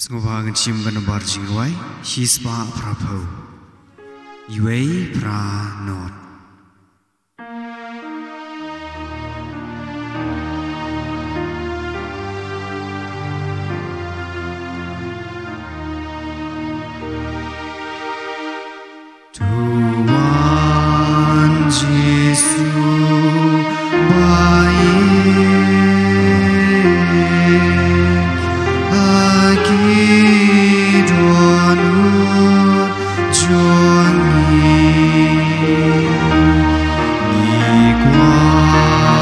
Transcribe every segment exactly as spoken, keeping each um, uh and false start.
Sngewbha ngin shim ka nambar jingrwai, shispah phraphew. Iwei phra not. To wan Jisu ba ïeit ha ki dohnud jong ngi. Ngi kwah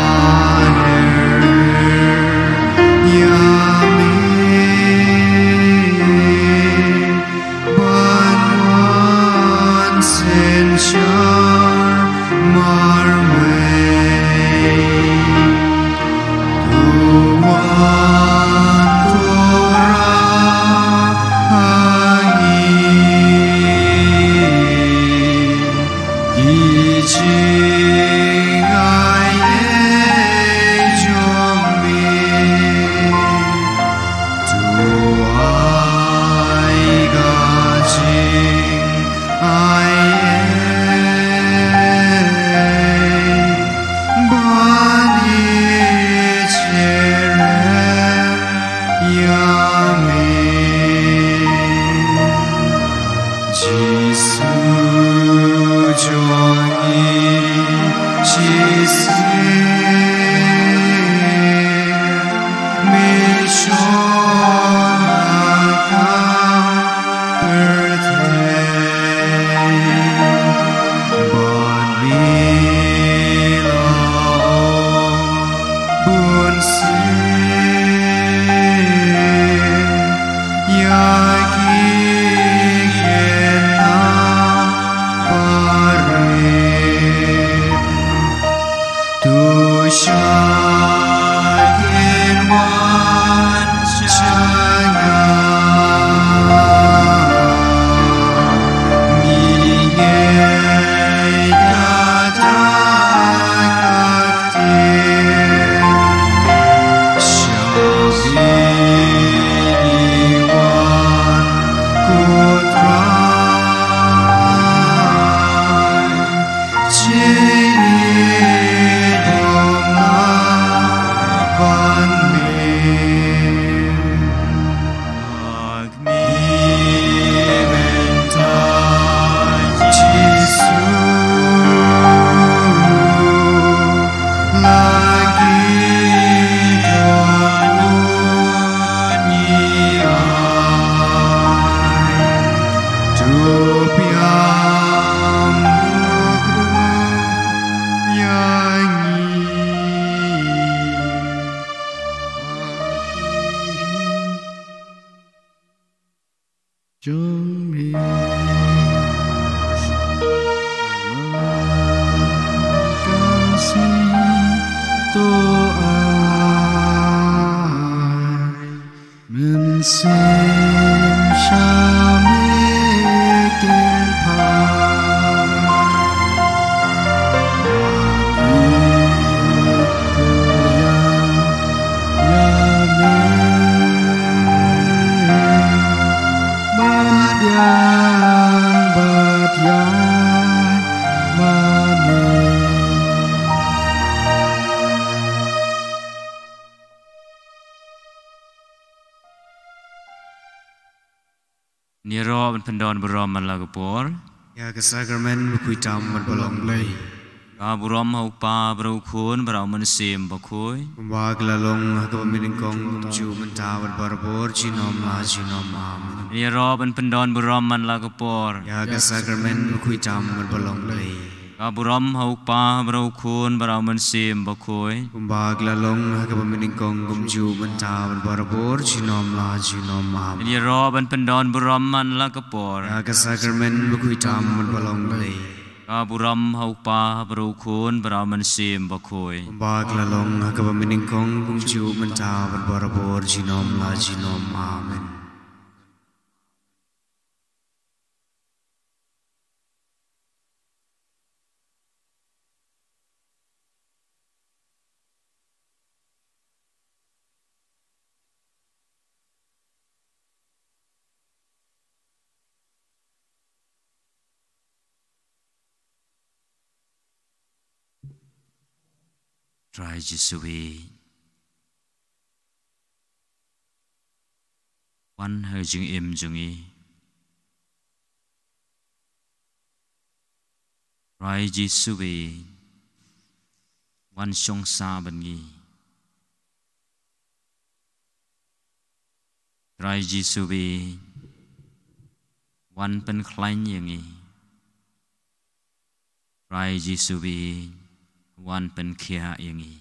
her ïa me ban wan synshar marwei. To wan Trai ha ngi. Ki jingai ei jong me. To ai ka jingai ei ban ïeit ïa me. Jisu jong ngi, shisien me shong ha ka pyrthei, bad me la ong, bunsien ïa ki khynnah barit. To sha kin wan sha nga. Ngi ngeit kata ka ktien. Sha me ngi wan, ko Trai. Jingïeit ym lah ban mih. Ak mi mynta Jisu, la ki dohnud ngi ai. To pdiang ruh ïa ngi. Jong me. Ka sing to ai. Mynsiem sha me kin phai. Ïa me bad ïa, bad ïa ma me. Ngin ïaroh ban pyndon burom man la ka por. Ïa ka sakramen bakhuid tam bad balang Blei. Ka burom ha u Kpa, bad ha u Khun, bad ha u Mynsiem Bakhuid. Kumba ka la long ha kaba mynnyngkong, kumjuh mynta bad barabor, junom la junom. Amen. Ngin ïaroh ban pyndon burom man la ka por. Ïa ka sakramen bakhuid tam bad balang Blei. Ka burom ha u Kpa, bad ha u Khun, bad ha u Mynsiem Bakhuid. Kumba ka la long ha kaba mynnyngkong, kumjuh mynta bad barabor, junom la junom. Amen. Ngin ïaroh ban pyndon burom man la ka por. Ïa ka sakramen bakhuid tam bad balang Blei. Ka burom ha u Kpa, bad ha u Khun, bad ha u Mynsiem Bakhuid. Kumba ka la long ha kaba mynnyngkong, kumjuh mynta bad barabor, junom la junom. Amen. Trai Jisu e, wan ha ka jingim jong ngi. Trai Jisu e, wan shong sah bad ngi. Trai Jisu e, wan pynkhlaiñ ïa ngi. Trai Jisu e, wan pynkhiah ïa ngi.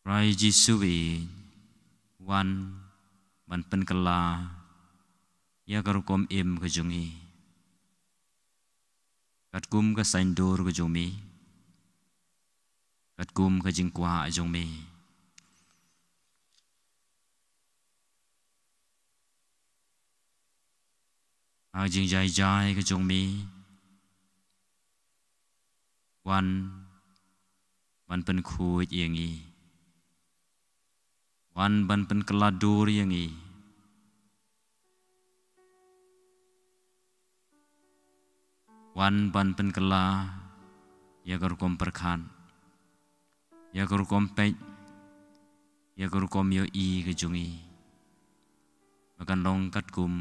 Trai Jisu e, wan ban pynkylla ïa ka rukom im ka jong ngi. Katkum ka saiñdur ka jong mi, katkum ka jingkwah jong mi. Ha ka jingjai jai ka jong mi, wan ban pynkhuid ïa ngi. Wan ban pynkylla dur ïa ngi. Wan ban pynkylla ïa ka rukom pyrkhat, ïa ka rukom peit, ïa ka rukom ïohi ka jong ngi. Ba kan long katkum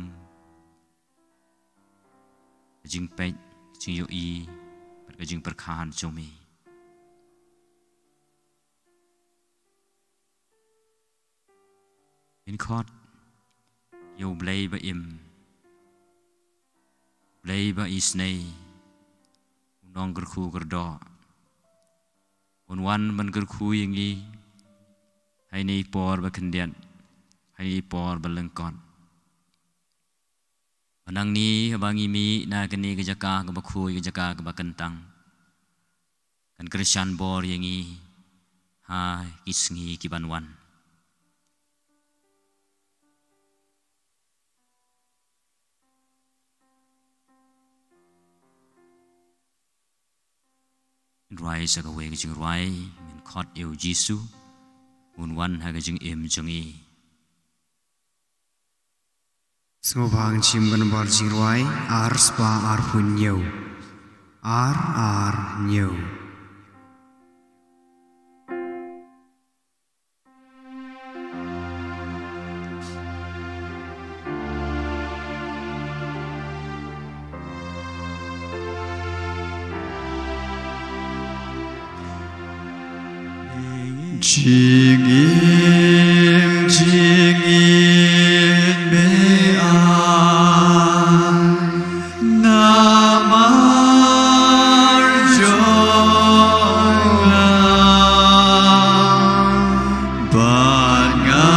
ka jingpeit, ka jingïohi, bad ka jingpyrkhat jong mi. Ngin khot ïa U Blei ba im, Blei ba isynei, U Nongkyrkhu kyrdoh. Un wan ban kyrkhu ïa ngi ha ine i por ba khyndiat, ha ine i por ba lyngkot. Mynta ngi, haba ngi mih na kane ka jaka kaba khuid, ka jaka kaba kyntang, kan kyrshan bor ïa ngi ha ki sngi ki ban wan. Rwai sa kawei ka jingrwai, ngin khot ïa U Jisu, un wan ha ka jingim jong ngi. Sngewbha ngin shim ka nambar jingrwai ar spah arphew hynñiew. Ar ar hynñiew. Jingim, jingim me ai, namar jong nga, bad nga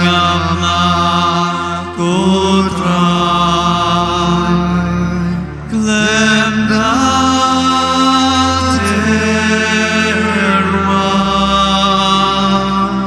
ngam lah, ko Trai. Khlem da te rwai,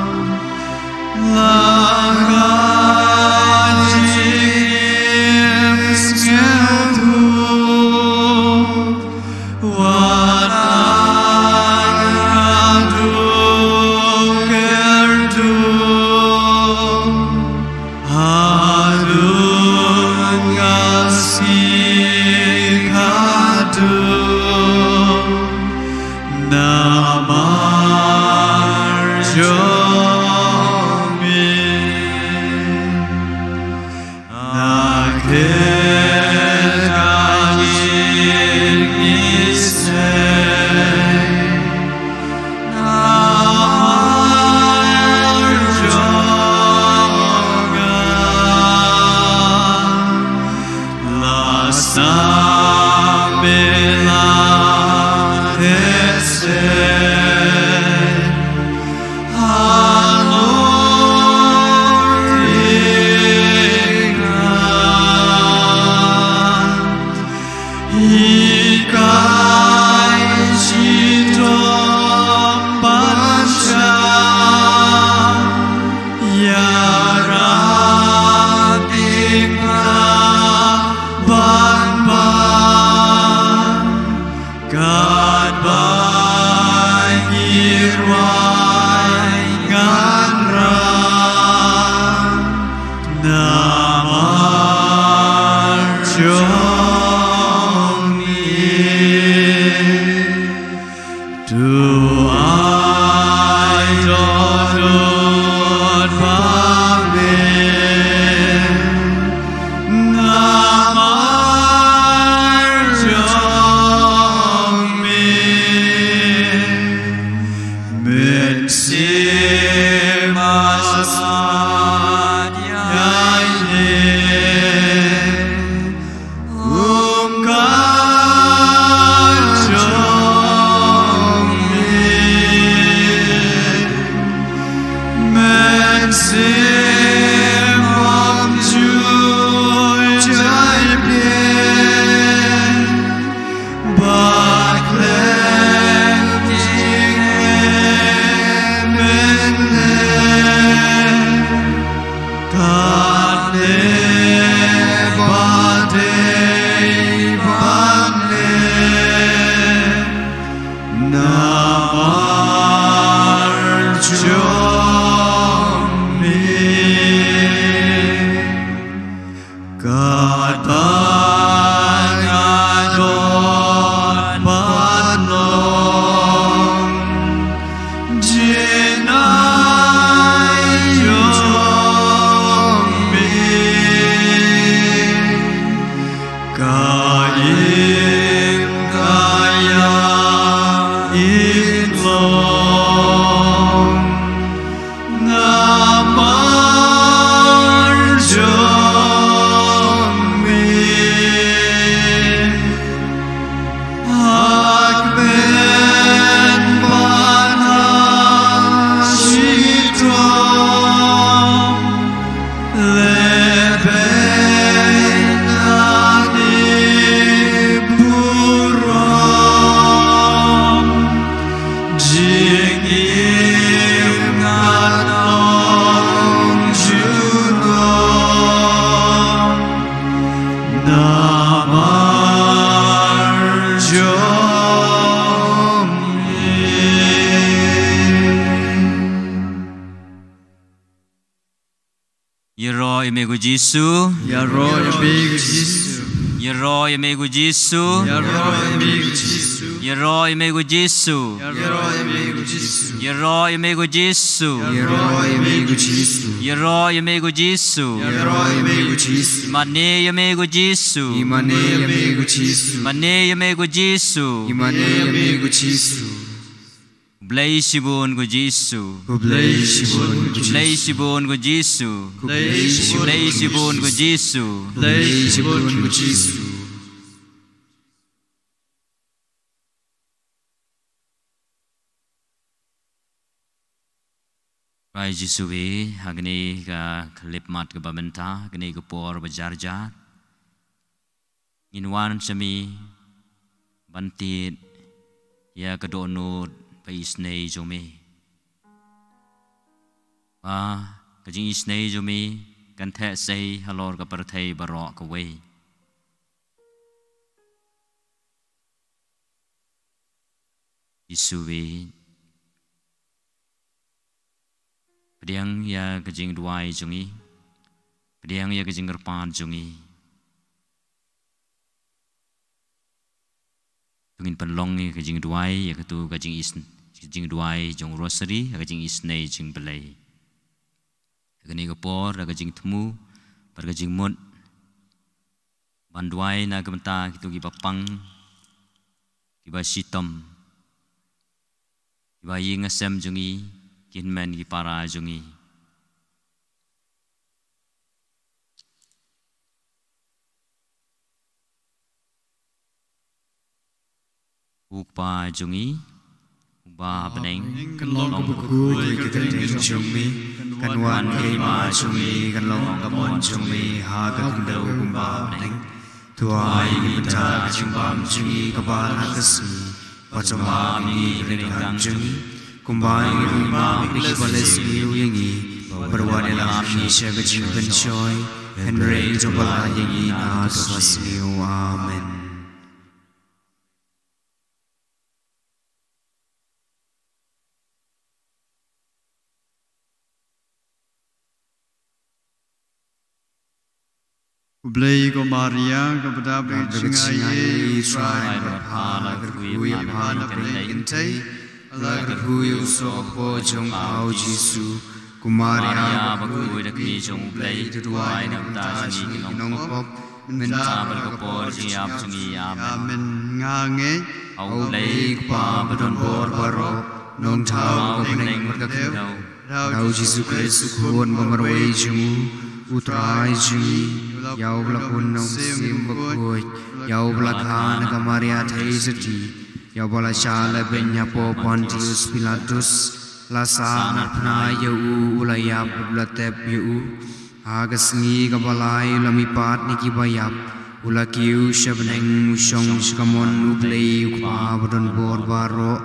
Katba nga don pat long, jingaiñ jong me ka im ka ïa i long. Namar jong me, ha kmen bad ha shitom, lehbeiñ ha i burom. Jingim ngan ong junom namar jong me. Ïaroh ïa me ko Jisu. Ïaroh ïa me ko Jisu. Ïaroh ïa me ko Jisu. Ïaroh ïa me ko Jisu. Ïaroh ïa me ko Jisu. Ïaroh ïa me ko Jisu. Ïaroh ïa me ko Jisu. Ïaroh ïa me ko Jisu. Ïaroh ïa me ko Jisu. Ïaroh ïa me ko Jisu. Ïa me ko Jisu. Ïa me ko Jisu. Ïa me ko Jisu. Ïa me ko Jisu. Khublei shibun ko Jisu. Khublei shibun ko Jisu. Khublei shibun ko Jisu. Khublei shibun ko Jisu. Khublei shibun ko Jisu. Trai Jisu e, ha kane ka khyllipmat kaba mynta, kane ka por ba jar jar, ngin wan sha me ban tied ïa ka dohnud ba isynei jong me. Ba ka jingisynei jong me kan theh sei halor ka pyrthei baroh kawei. Jisu e, pdiang ïa ka jingduwai jong ngi, pdiang ïa ka jingkyrpad jong ngi. To ngin pynlong ïa ka jingduwai, ïa katu ka jingis-, ka jingduwai jong Rosary, ïa ka jingisynei jong U Blei. Ïa kane ka por, ïa ka jingthmu, bad ka jingmut ban duwai na ka bynta kito kiba pang, kiba shitom, kiba ïing ha sem jong ngi, ki hynmen ki para jong ngi. Ko Kpa jong ngi uba ha bneng, kan long kaba khuid ïa ka kyrteng jong me, kan wan ka hima jong me, kan long ka mon jong me ha ka khyndew kumba ha bneng. To ai ïa ngi mynta ka jingbam jong ngi kaba ha ka sngi, bad to map ïa ngi ki ryngkang jong ngi, kumba ngi ruh ngi map ïa kiba la ïasngew ïa ngi, bad wat ïalam ïa ngi sha ka jingpynshoi, hynrei to pyllait ïa ngi na kaba sniew. Amen. Khublei ko Maria, kaba dap da ka jingai ïeit, U Trai u don bad pha, la kyrkhu ïa pha na pdeng kynthei, la kyrkhu ïa u soh hapoh jong pha u Jisu. Ko Maria bakhuid, da ka kmie jong U Blei, to duwai na ka bynta jong ngi ki nongpop, mynta bad ka por jingïap jong ngi. Amen. Amen. Nga ngeit ha U Blei Kpa badonbor baroh, Nongthaw ka bneng bad ka khyndew. Da u Jisu Khrist u Khun ba marwei jong u, U Trai jong ngi, ïa uba la hun na u Mynsiem Bakhuid, ïa uba la kha na ka Maria Theisotti, ïa uba la shah lehbeiñ hapoh Pontius Pilatus, la sahnarphna ïa u, u la ïap bad u la tep ïa u. Ha ka sngi kaba lai u la mihpat na kiba ïap, u la kiew sha bneng, u shong sha kamon U Blei U Kpa badonbor baroh.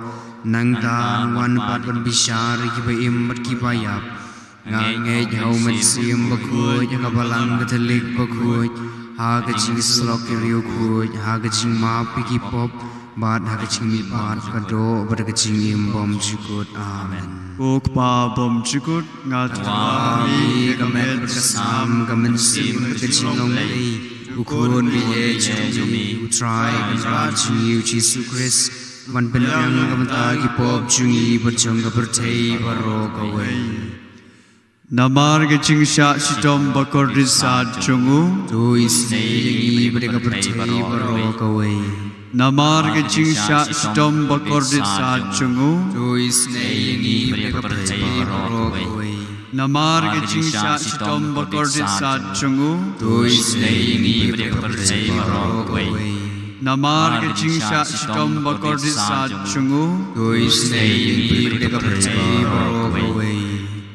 Nangta un wan pat ban bishar ïa kiba im bad kiba ïap. Nga ngeit ha u Mynsiem Bakhuid, ha ka Balang Katholik bakhuid, ha ka jingsyllok ki riewkhuid, ha ka jingmap ïa ki pop, bad ha ka jingmihpat ka doh bad ka jingim bymjukut. Amen. Ko Kpa bymjukut, nga tyrwa ha me, ka met ka snam, ka mynsiem bad ka jinglong lei, u Khun ba ïeit jong me, u Trai Kynrad jong ngi u Jisu Khrist, ban pynbiang na ka bynta ki pop jong ngi bad jong ka pyrthei baroh kawei. Namar ka jingshah shitom bakordit sat jong u, to isynei ïa ngi bad ïa ka pyrthei baroh kawei. Namar ka jingshah shitom bakordit sat jong u, to isynei ïa ngi bad ïa ka pyrthei baroh kawei. Namar ka jingshah shitom bakordit sat jong u, to isynei ïa ngi bad ïa ka pyrthei baroh kawei. Namar ka jingshah shitom bakordit sat jong u, to isynei ïa ngi bad ïa ka pyrthei baroh kawei.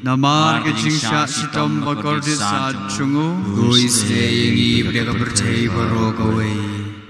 Namar ka jingshah shitom bakordit sat jong u, to isynei ïa ngi bad ïa ka pyrthei baroh kawei.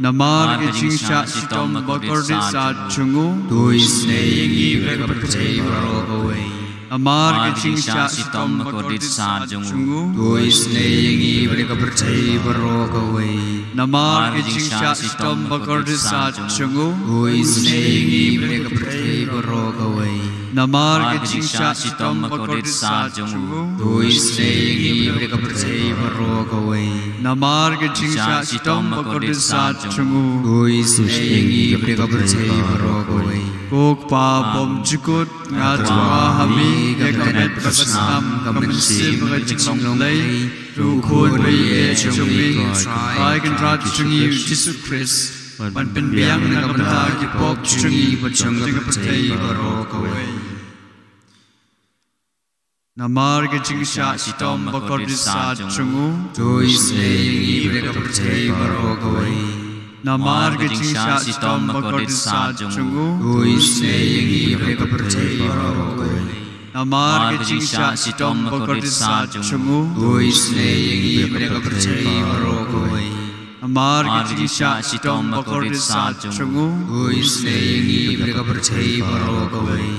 Namar ka jingshah shitom bakordit sat jong u, to isynei ïa ngi bad ïa ka pyrthei baroh kawei. Namar ka jingshah shitom bakordit sat jong u, to isynei ïa ngi bad ïa ka pyrthei baroh kawei. Namar ka jingshah shitom bakordit sat jong u, to isynei ïa ngi bad ïa ka pyrthei baroh kawei. Namar ka jingshah shitom bakordit sat jong u, to isynei ïa ngi bad ïa ka pyrthei baroh kawei. Namar ka jingshah shitom bakordit sat jong u, to isynei ïa ngi bad ïa ka pyrthei baroh kawei. Ko Kpa bymjukut, nga tyrwa ha me, ïa ka met ka snam, ka mynsiem bad ka jinglong lei, u Khun ba ïeit jong me, u Trai Kynrad jong ngi u Jisu Khrist, ban pynbiang na ka bynta ki pop jong ngi bad jong ka pyrthei baroh kawei. Namar ka jingshah shitom bakordit sat jong u, to isynei ïa ngi bad ïa ka pyrthei baroh kawei. Namar ka jingshah shitom bakordit sat jong u, to isynei ïa ngi bad ïa ka pyrthei baroh kawei. Namar ka jingshah shitom bakordit sat jong u, to isynei ïa ngi bad ïa ka pyrthei baroh kawei. Namar ka jingshah shitom bakordit sat jong u, to isynei ïa ngi bad ïa ka pyrthei baroh kawei.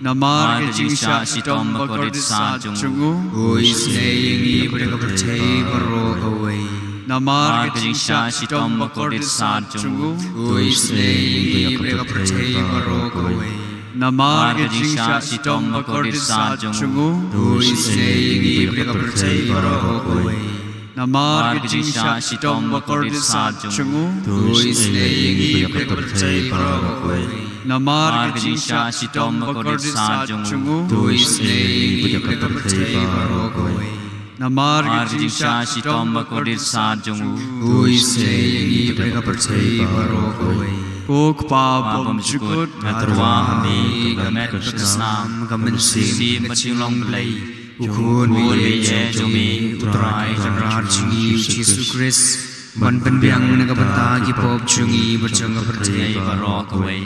Namar ka jingshah shitom bakordit sat jong u, to isynei ïa ngi bad ïa ka pyrthei baroh kawei. Namar ka jingshah shitom bakordit sat jong u, to isynei ïa ngi bad ïa ka pyrthei baroh kawei. Namar ka jingshah shitom bakordit sat jong u, to isynei ïa ngi bad ïa ka pyrthei baroh kawei. Namar ka jingshah shitom bakordit sat jong u, to isynei ïa ngi bad ïa ka pyrthei baroh kawei. Namar ka jingshah shitom bakordit sat jong u, to isynei ïa ngi bad ïa ka pyrthei baroh kawei. Namar ka jingshah shitom bakordit sat jong u, to isynei ïa ngi bad ïa ka pyrthei baroh kawei. Ko Kpa bymjukut, nga tyrwa ha me, ïa ka met ka snam, ka mynsiem bad ka jinglong lei, u Khun ba ïeit jong me, u Trai Kynrad jong ngi u Jisu Khrist, ban pynbiang na ka bynta ki pop jong ngi bad jong ka pyrthei baroh kawei.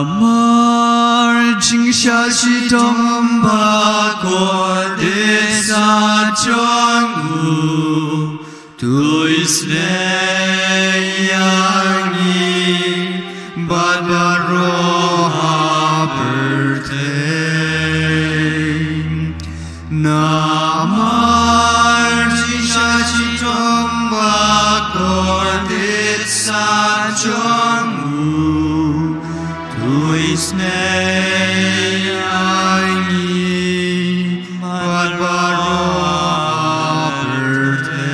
Namar jingshah shitom bakordit sat jong u, to isynei ïa ngi bad baroh ha pyrthei. Namar jingshah shitom bakordit sat jong u, to isynei ïa ngi bad baroh ha pyrthei.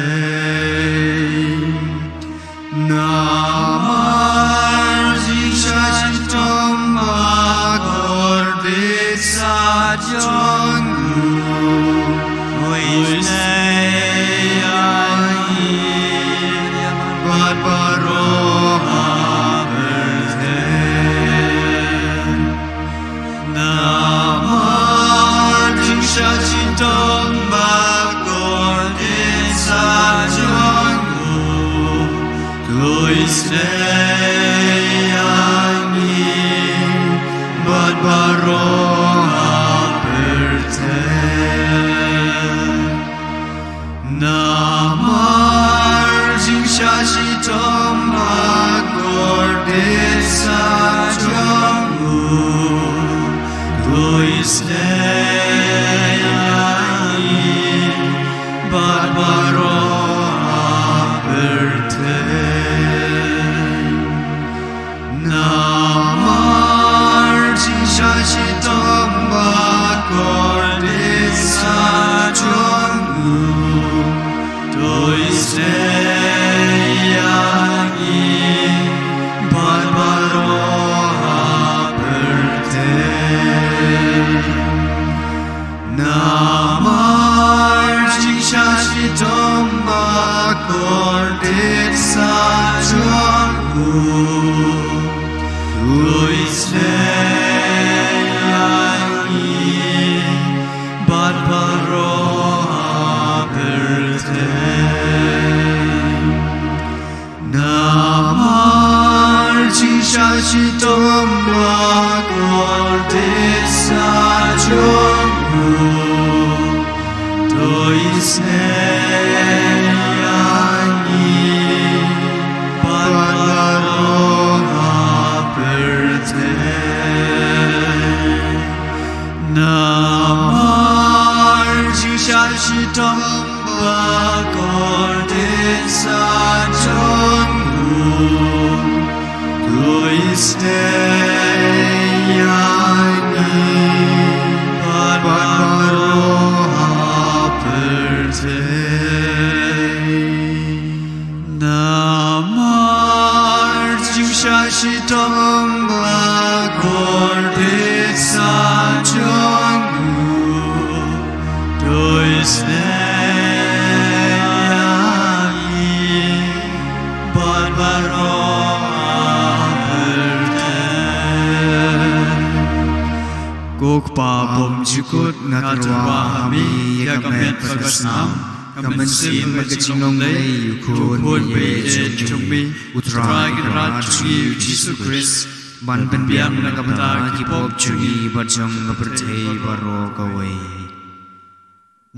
Namar jingshah shitom bakordit sat jong u, to isynei ïa ngi bad baroh ha pyrthei. Namar jingshah shitom bakordit sat jong u, to isynei ïa ngi bad baroh ha pyrthei. Namar jingshah shitom bakordit sat jong u, to isynei ïa ngi bad baroh ha pyrthei. Namar jingshah shitom ba kordit sah jong u, u isynei ïa ngi bad baroh ha pyrthei. Namar jingshah shitom ba kordit sah jong u, to isynei ïa ngi bad baroh ha pyrthei. Namar jingshah shitom ba kordit sah jong u, to isynei ïa ngi bad baroh ha pyrthei. Namar jingshah shitom ba kordit sah jong u, to isynei ïa ngi bad baroh ha pyrthei. Ko Kpa bymjukut, nga tyrwa ha me ïa ka met bad ka snam, ka mynsiem bad ka jinglong lei, u Khun bad u Ïeit jong me, u Trai Kynrad jong ngi u Jisu Khrist, ban pynbiang na ka bynta ki pop jong ngi bad jong ka pyrthei baroh kawei.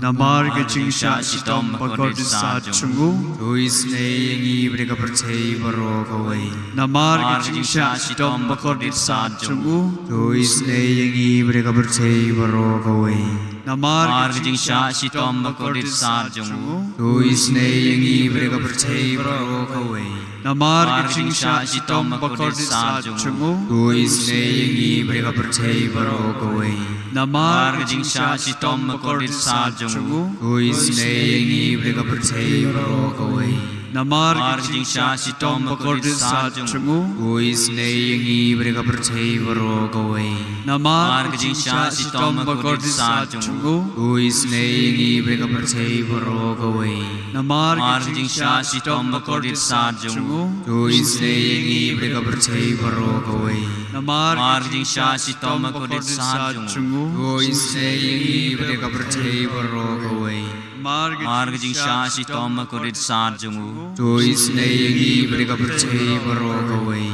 Namar ka jingshah shitom ba kordit sah jong u, to isynei ïa ngi bad ïa ka pyrthei baroh kawei. Namar ka jingshah shitom ba kordit sah jong u, to isynei ïa ngi bad ïa ka pyrthei baroh kawei. Namar ka jingshah shitom ba kordit sah jong u, to isynei ïa ngi bad ïa ka pyrthei baroh kawei. Namar ka jingshah shitom ba kordit sah jong u, to isynei ïa ngi bad ïa ka pyrthei baroh kawei. Namar ka jingshah shitom ba kordit sah jong u, to isynei ïa ngi bad ïa ka pyrthei baroh kawei. Namar ka jingshah shitom ba kordit sah jong u, to isynei ïa ngi bad ïa ka pyrthei baroh kawei. Namar ka jingshah shitom ba kordit sah jong u, to isynei ïa ngi bad ïa ka pyrthei baroh kawei. Namar ka jingshah shitom ba kordit sah jong u, to isynei ïa ngi bad ïa ka pyrthei baroh kawei. Namar ka jingshah shitom ba kordit sah jong u, to isynei ïa ngi bad ïa ka pyrthei baroh kawei. Namar ka jingshah shitom ba kordit sah jong u, to isynei ïa ngi bad ïa ka pyrthei baroh kawei.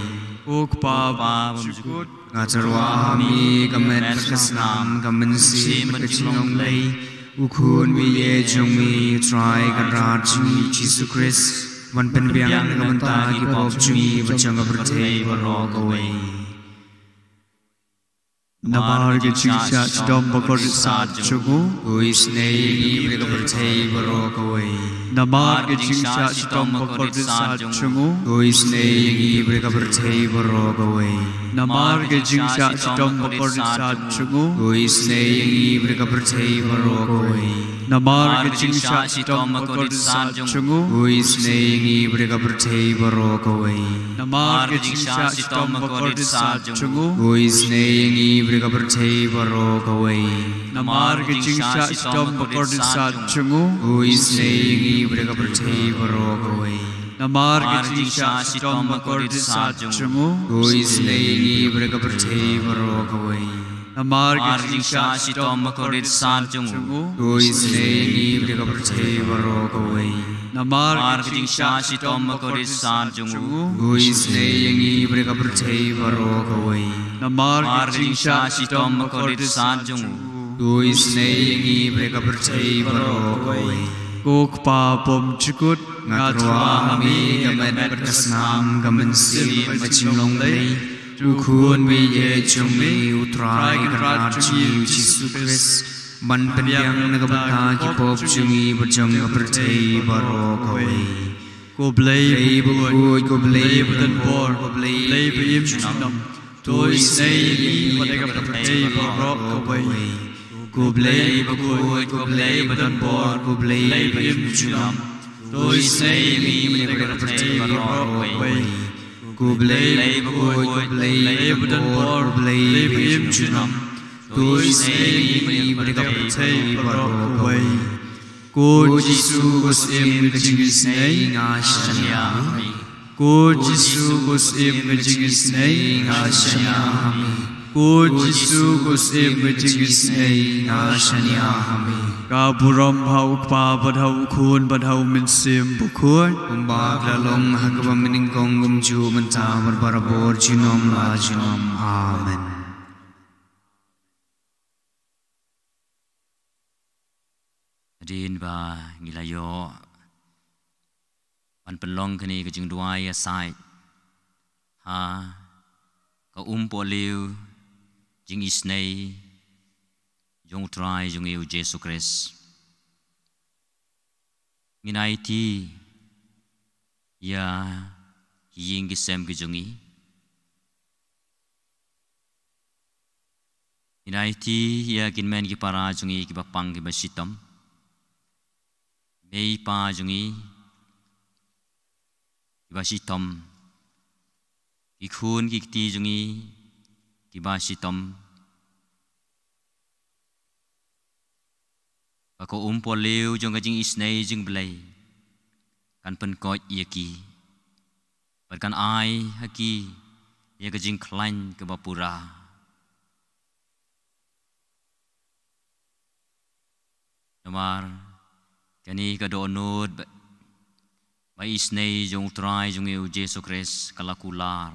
Ko Kpa bymjukut, nga tyrwa ha me ïa ka met bad ka snam, ka mynsiem bad ka jinglong lei, u Khun bad u Ïeit jong me, u Trai Kynrad jong ngi u Jisu Khrist, ban pynbiang na ka bynta ki pop jong ngi bad jong ka pyrthei baroh kawei. Namar ka jingshah shitom ba kordit sah jong u, to isynei ïa ngi bad ïa ka pyrthei baroh kawei. Namar ka jingshah shitom ba kordit sah jong u, to isynei ïa ngi bad ïa ka pyrthei baroh kawei. Namar ka jingshah shitom ba kordit sah jong u, to isynei ïa ngi bad ïa ka pyrthei baroh kawei. Namar ka jingshah shitom ba kordit sah jong u, to isynei ïa ngi bad ïa ka pyrthei baroh kawei. Namar ka jingshah shitom ba kordit sah jong u, to isynei ïa ngi bad ïa ka pyrthei baroh kawei. Namar ka jingshah shitom ba kordit sah jong u, to isynei ïa ngi bad ïa ka pyrthei baroh kawei. Namar ka jingshah shitom ba kordit sah jong u, to isynei ïa ngi bad ïa ka pyrthei baroh kawei. Namar ka jingshah shitom ba kordit sah jong u, to isynei ïa ngi bad ïa ka pyrthei baroh kawei. Namar ka jingshah shitom ba kordit sah jong u, to isynei ïa ngi bad ïa ka pyrthei baroh kawei. Namar ka jingshah shitom ba kordit sah jong u, to isynei ïa ngi bad ïa ka pyrthei baroh kawei. Ko Kpa bymjukut, nga tyrwa ha me ïa ka met bad ka snam, ka mynsiem bad ka jinglong lei, u Khun bad u Ïeit jong me, u Trai Kynrad jong ngi u Jisu Khrist, ban pynbiang na ka bynta ki pop jong ngi bad jong ka pyrthei baroh kawei. Ko Blei bakhuid, ko Blei badon bor, ko Blei ba im junom, to isynei ïa ngi bad ïa ka pyrthei baroh kawei. Ko Blei bakhuid, ko Blei badon bor, ko Blei ba im junom, to isynei ïa ngi bad ïa ka pyrthei baroh kawei. Ko Blei bakhuid, ko Blei badon bor, ko Blei ba im junom, To isynei ïa ngi bad ïa ka pyrthei baroh kawei. Ko Jisu ko Syiem ka jingisynei, nga shaniah ha me. Ko Jisu ko Syiem ka jingisynei, nga shaniah ha me. Ko Jisu ko Syiem ka jingisynei, nga shaniah ha me. Ka burom ha u Kpa bad ha u Khun bad ha u Mynsiem Bakhuid. Kumba ka la long ha kaba mynnyngkong, kumjuh mynta bad barabor junom la junom. Amen. Hadien ba ngi la ïoh ban pynlong kane ka jingduwai ïasaid ha ka umpohliew jingisynei jong U Trai jong ngi U Jisu Khrist, ngin aiti ïa ki ïing ki sem ki jong ngi. Ngin aiti ïa ki hynmen ki para jong ngi kiba pang kiba shitom. Mei pa jong ngi kiba shitom. Ki khun ki kti jong ngi kiba shitom. Ba ka umpohliew jong ka jingisynei jong U Blei kan pynkoit ïa ki bad kan ai ha ki ïa ka jingkhlaiñ kaba pura. Namar kane ka dohnud ba, ba isynei jong U Trai jong ngi U Jisu Khrist ka la kular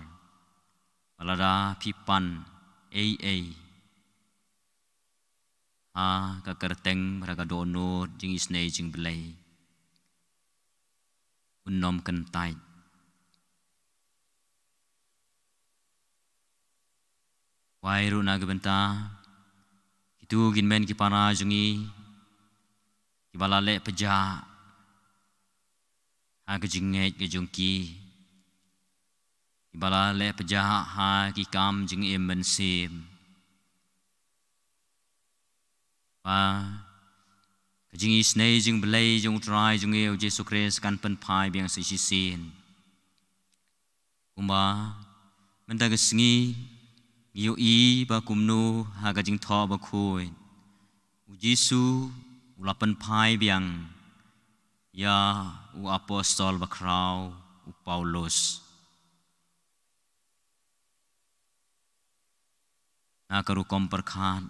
ba lada phi pan ei ei ha ka kyrteng bad ha ka dohnud jingisynei jong U Blei, un ym kyntait. Wai ruh na ka bynta kito ki hynmen ki para jong ngi kiba la leh pjah ha ka jingngeit ka jong ki, kiba la leh pjah ha ki kam jingim mynsiem. Ba ka jingisynei jong U Blei jong U Trai jong ngi U Jisu Khrist kan pynphai biang sa shisien. Kumba mynta ka sngi ngi ïohi ba kumno ha ka Jingthoh Bakhuid U Jisu u la pynphai biang ïa u apostol bakhraw u Paulus. Na ka rukom pyrkhat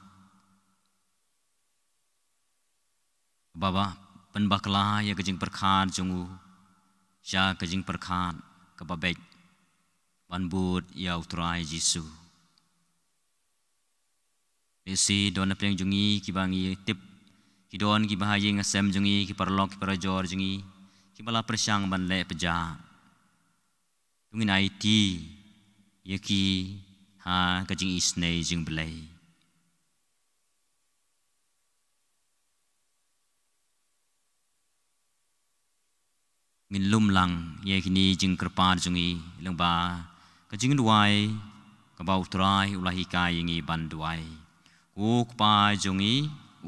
kaba ba pynbakla ïa ka jingpyrkhat jong u sha ka jingpyrkhat kaba beit ban bud ïa U Trai Jisu. Lehse don na pdeng jong ngi kiba ngi tip ki don kiba ha ïing ha sem jong ngi, ki paralok ki parajor jong ngi kiba la pyrshang ban leh pjah. To ngin aiti ïa ki ha ka jingisynei jong U Blei. Ngin lum lang ïa kine ki jingkyrpad jong ngi lyngba ka jingduwai kaba U Trai u la hikai ïa ngi ban duwai. Ko Kpa jong ngi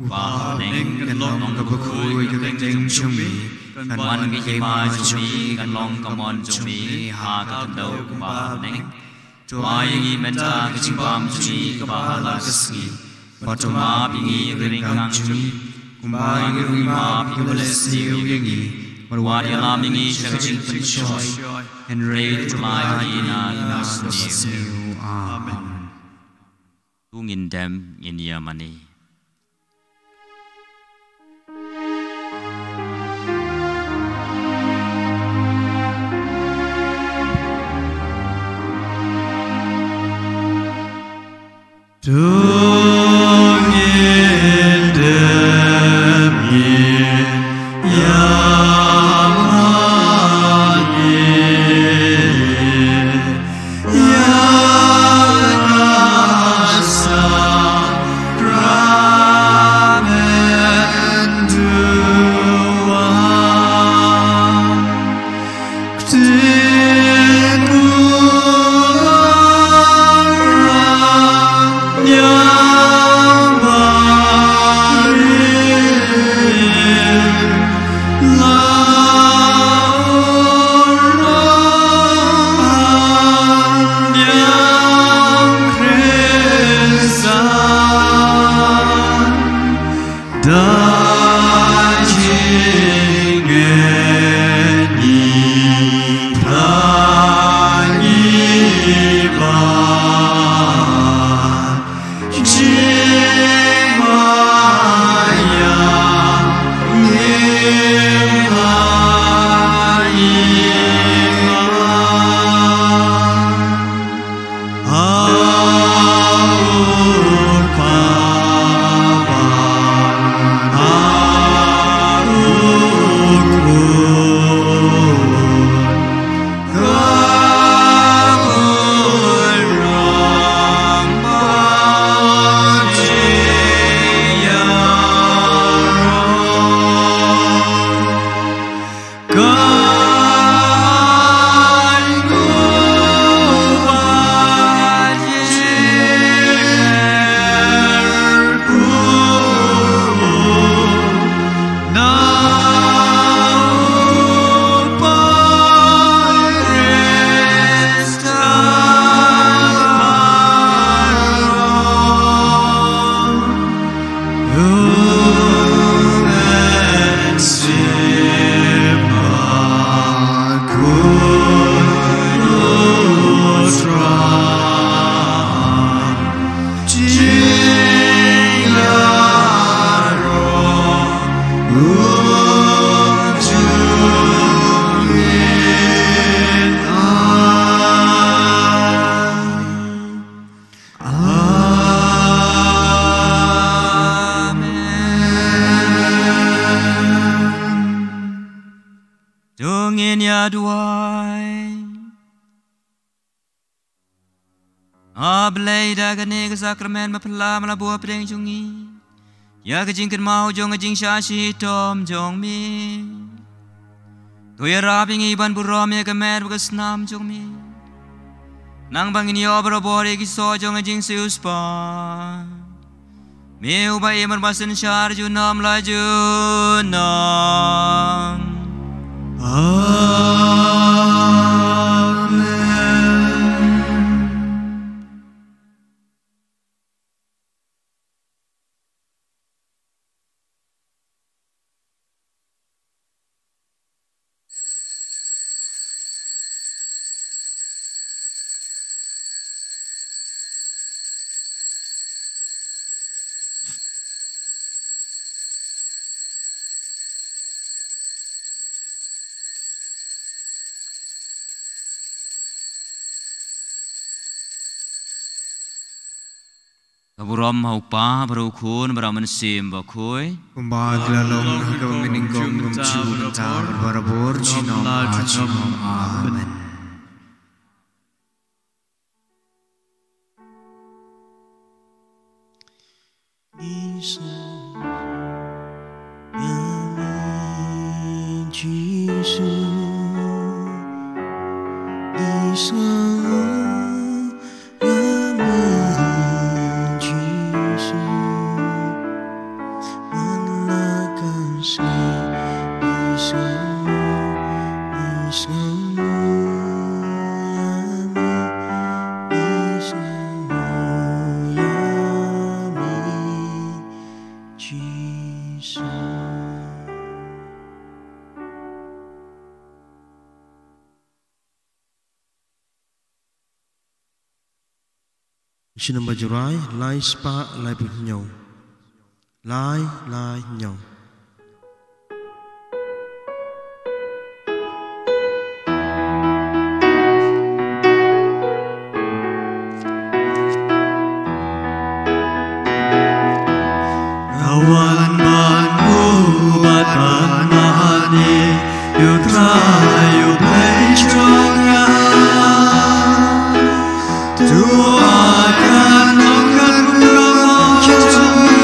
uba ha bneng, kan long ka bakhuid ka kyrteng jong me, kan wan ka hima jong me, kan long ka mon jong me ha ka khyndew kumba ha bneng. To ai ïa ngi mynta ka jingbam jong ngi kaba ha la ka sngi. Bad to map ïa ngi ka ryngkang jong ngi, kumba ngi ruh ngi map ïa kiba leh sniew ïa ngi. Bad wat ïalam ïa ngi sha ka jingpynshoi, hynrei to pynlait ïa ngi na ka sniew. Amen. To ngin dem ngin ïa mane. To ngin dem ngin ïa mane. Ïa ka sakramen duwai. Ktien Kynrad ïa duwai. A Blei, da kane ka sakramen baphylla me la buh hapdeng jong ngi ïa ka jingkynmaw jong ka jingshah shitom jong me. To ïarap ïa ngi ban burom ïa ka met bad ka snam jong me, nang ba ngin ïoh barabor ïa ki soh jong ka jingsiewspah. Me uba im bad ba synshar junom la junom. Amen. Ka burom ha u Kpa, bad ha u Khun, bad ha u Mynsiem Bakhuid. Kumba ka la long ha kaba mynnyngkong, kumjuh mynta, bad barabor junom ha junom. Amen. Jisu, ïa me, Jisu, Jisu, ïa me, Jisu, man la ka sngi, Jisu, Jisu, ïa me, Jisu, ïa me, Jisu. Shi nombar Jurai, lai spah laiphew hynñiew. Lai, lai, hynñiew. Ka wan ban buh bad ban mane, ïa U Trai U Blei jong nga. To ai ka nong ka rung ka mong jong ngi,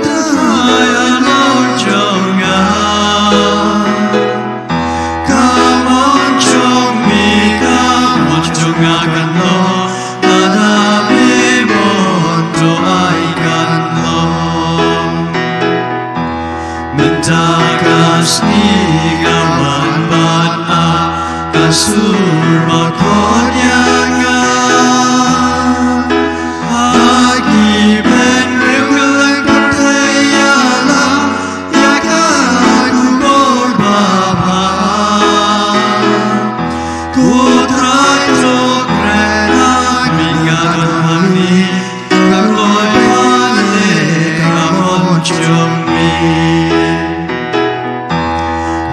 Trai Anong jong nga. Ka mon jong me, ka mon jong nga kan long, lada me mon to ai kan long. Mynta ka sngi nga wan ban ap ka sur bakhuid ïa nga. Ha ki bynriew kylleng pyrthei ïalam ïa ka khubor babha. Ko Trai to kren ha me, nga don hangne, nga kloi ha lade ka mon jong me.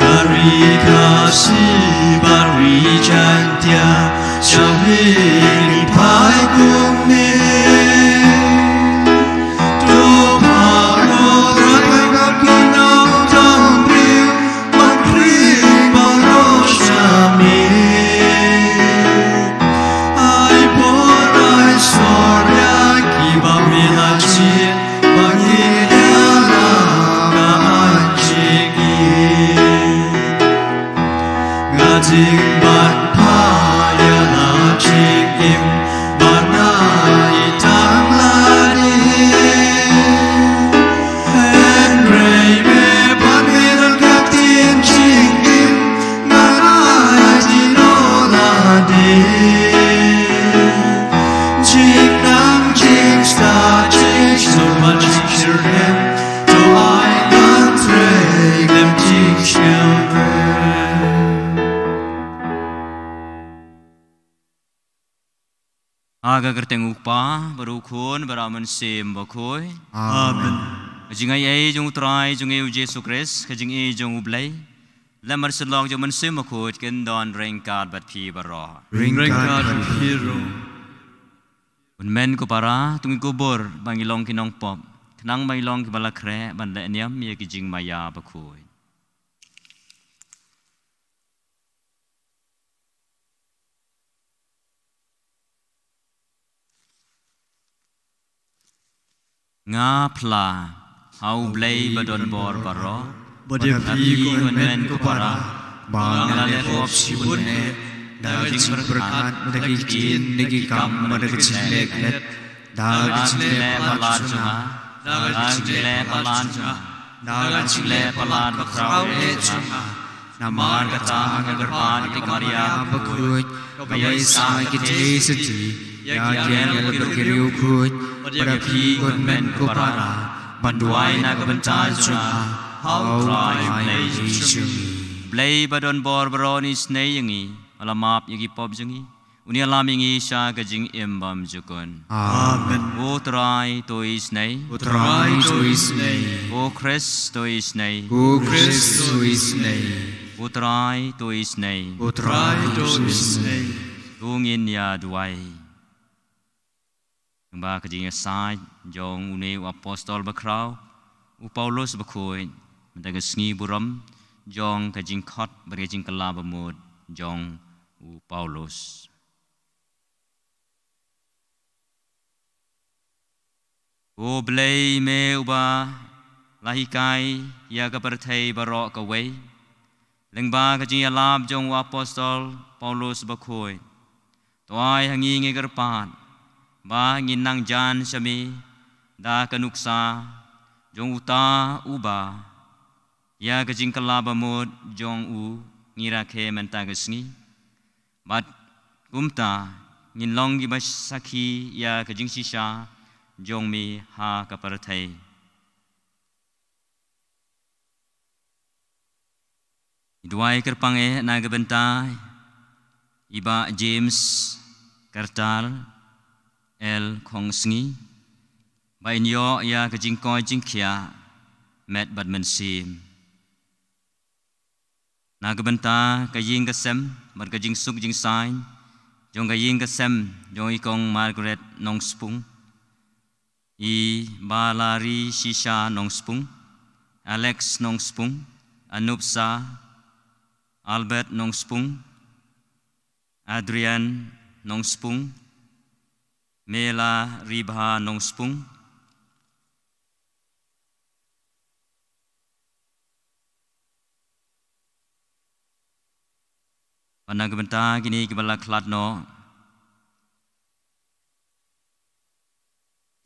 Ka Ri Khasi bad Ri Jaiñtia, sha me ngi phai kumne. To phah ko Trai, ka ki nongthombynriew ban khring baroh sha me. Ai por ai sor ïa kiba me la jied, ba ngin ïalam ka aiñ jong ngi. Nga dang ban phah ïa la jingim bad nga ïeit tang lade. Hynrei me pat me don ka ktien jingim, ngan ai dino lade. Jingnang jingstad jingsuk bad jingshitrhem, to ai ngan trei lem jingsngewrem. Ha ka kyrteng U Kpa, bad U Khun, bad U Mynsiem Bakhuid. Amen. Ka jingaiei jong U Trai jong ngi U Jisu Khrist, ka jingïeit jong U Blei, lem bad ka synlong jong U Mynsiem Bakhuid, kin don ryngkat bad phi baroh. Ryngkat bad phi ruh. Bun men ko para, to ngin kubur ba ngin long ki nongpop, khnang ba ngin long kiba la khreh ban leh niam ïa ki jingmaïa bakhuid. Nga phla ha U Blei ba don bor baroh, bad ïa phi ko hynmen ko para, ba nga la leh pop shibun eh da ka jingpyrkhat, da ki ktien, da ki kam, da ka jingleh klet, da ka jingleh palat jong nga, da ka jingleh palat jong nga, da ka jingleh palat bakhraw eh jong nga. Namar kata nga kyrpad ïa ka Maria bakhuid, kaba ïaisah ïa ki thei sati, ïa ki angel bad ki riewkhuid, bad ïa phi ko hynmen ko para, ban duwai na ka bynta jong nga ha U Trai U Blei jong ngi. Blei ba don bor baroh un isynei ïa ngi, ba la map ïa ki pop jong ngi. Un ïalam ïa ngi sha ka jingim bymjukut. Amen. Ko Trai to isynei. Ko Trai to isynei. Ko Khrist to isynei. Ko Khrist to isynei. Ko Trai to isynei. Ko Trai to isynei. To ngin ïa duwai. Lyngba ka jingïasaid jong une u apostol bakhraw, u Paulus bakhuid, mynta ka sngi burom jong ka jingkhot bad ka jingkylla bamut jong u Paulus. Ko Blei, me uba la hikai ïa ka pyrthei baroh kawei, lyngba ka jingïalap jong u apostol Paulus bakhuid, to ai ha ngi, ngi kyrpad, ba ngin nang jan sha me da ka nuksa jong uta uba ïa ka jingkylla bamut jong u ngi rakhe mynta ka sngi. Bad kumta ngin long kiba sakhi ïa ka jingshisha jong me ha ka pyrthei. Duwai kyrpang eh na ka bynta i Bah James Kartar L Khongsngi, ba in ïoh ïa ka jingkoit jingkhiah met bad mynsiem. Na ka bynta ka ïing ka sem bad ka jingsuk jingsaiñ jong ka ïing ka sem jong i Kong Margaret Nongspung, i Balari Shisha Nongspung, Alex Nongspung, Anupsa, Albert Nongspung, Adrian Nongspung, Mela Ribha Nongspung, bad na ka bynta kine kiba la khlad noh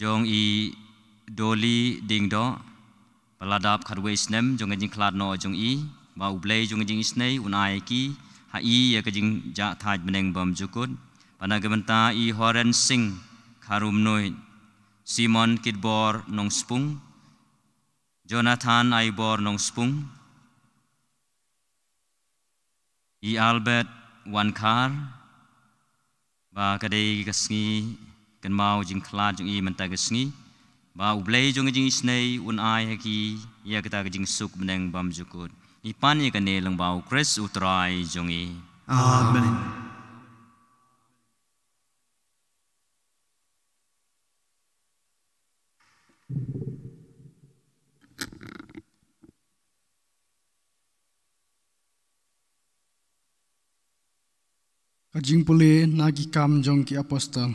jong i Dolly Diengdoh, ba la dap khatwei snem jong ka jingkhlad noh jong i, ba U Blei jong ka jingisynei un ai ki ha i ïa ka jingjahthait bneng bymjukut. Bad na ka bynta i Horen Singh Kharumnuid, Simon Kitbor Nongspung, Jonathan Aibor Nongspung, i Albert Wankhar, ba ka dei ka sngi kynmaw jingkhlad jong i mynta ka sngi, ba U Blei jong ka jingisynei un ai ha ki ïa kata ka jingsuk bneng bymjukut. Ngi pan ïa kane lyngba U Khrist U Trai jong ngi. Amen. Ka jingpule na Ki Kam jong ki Apostol.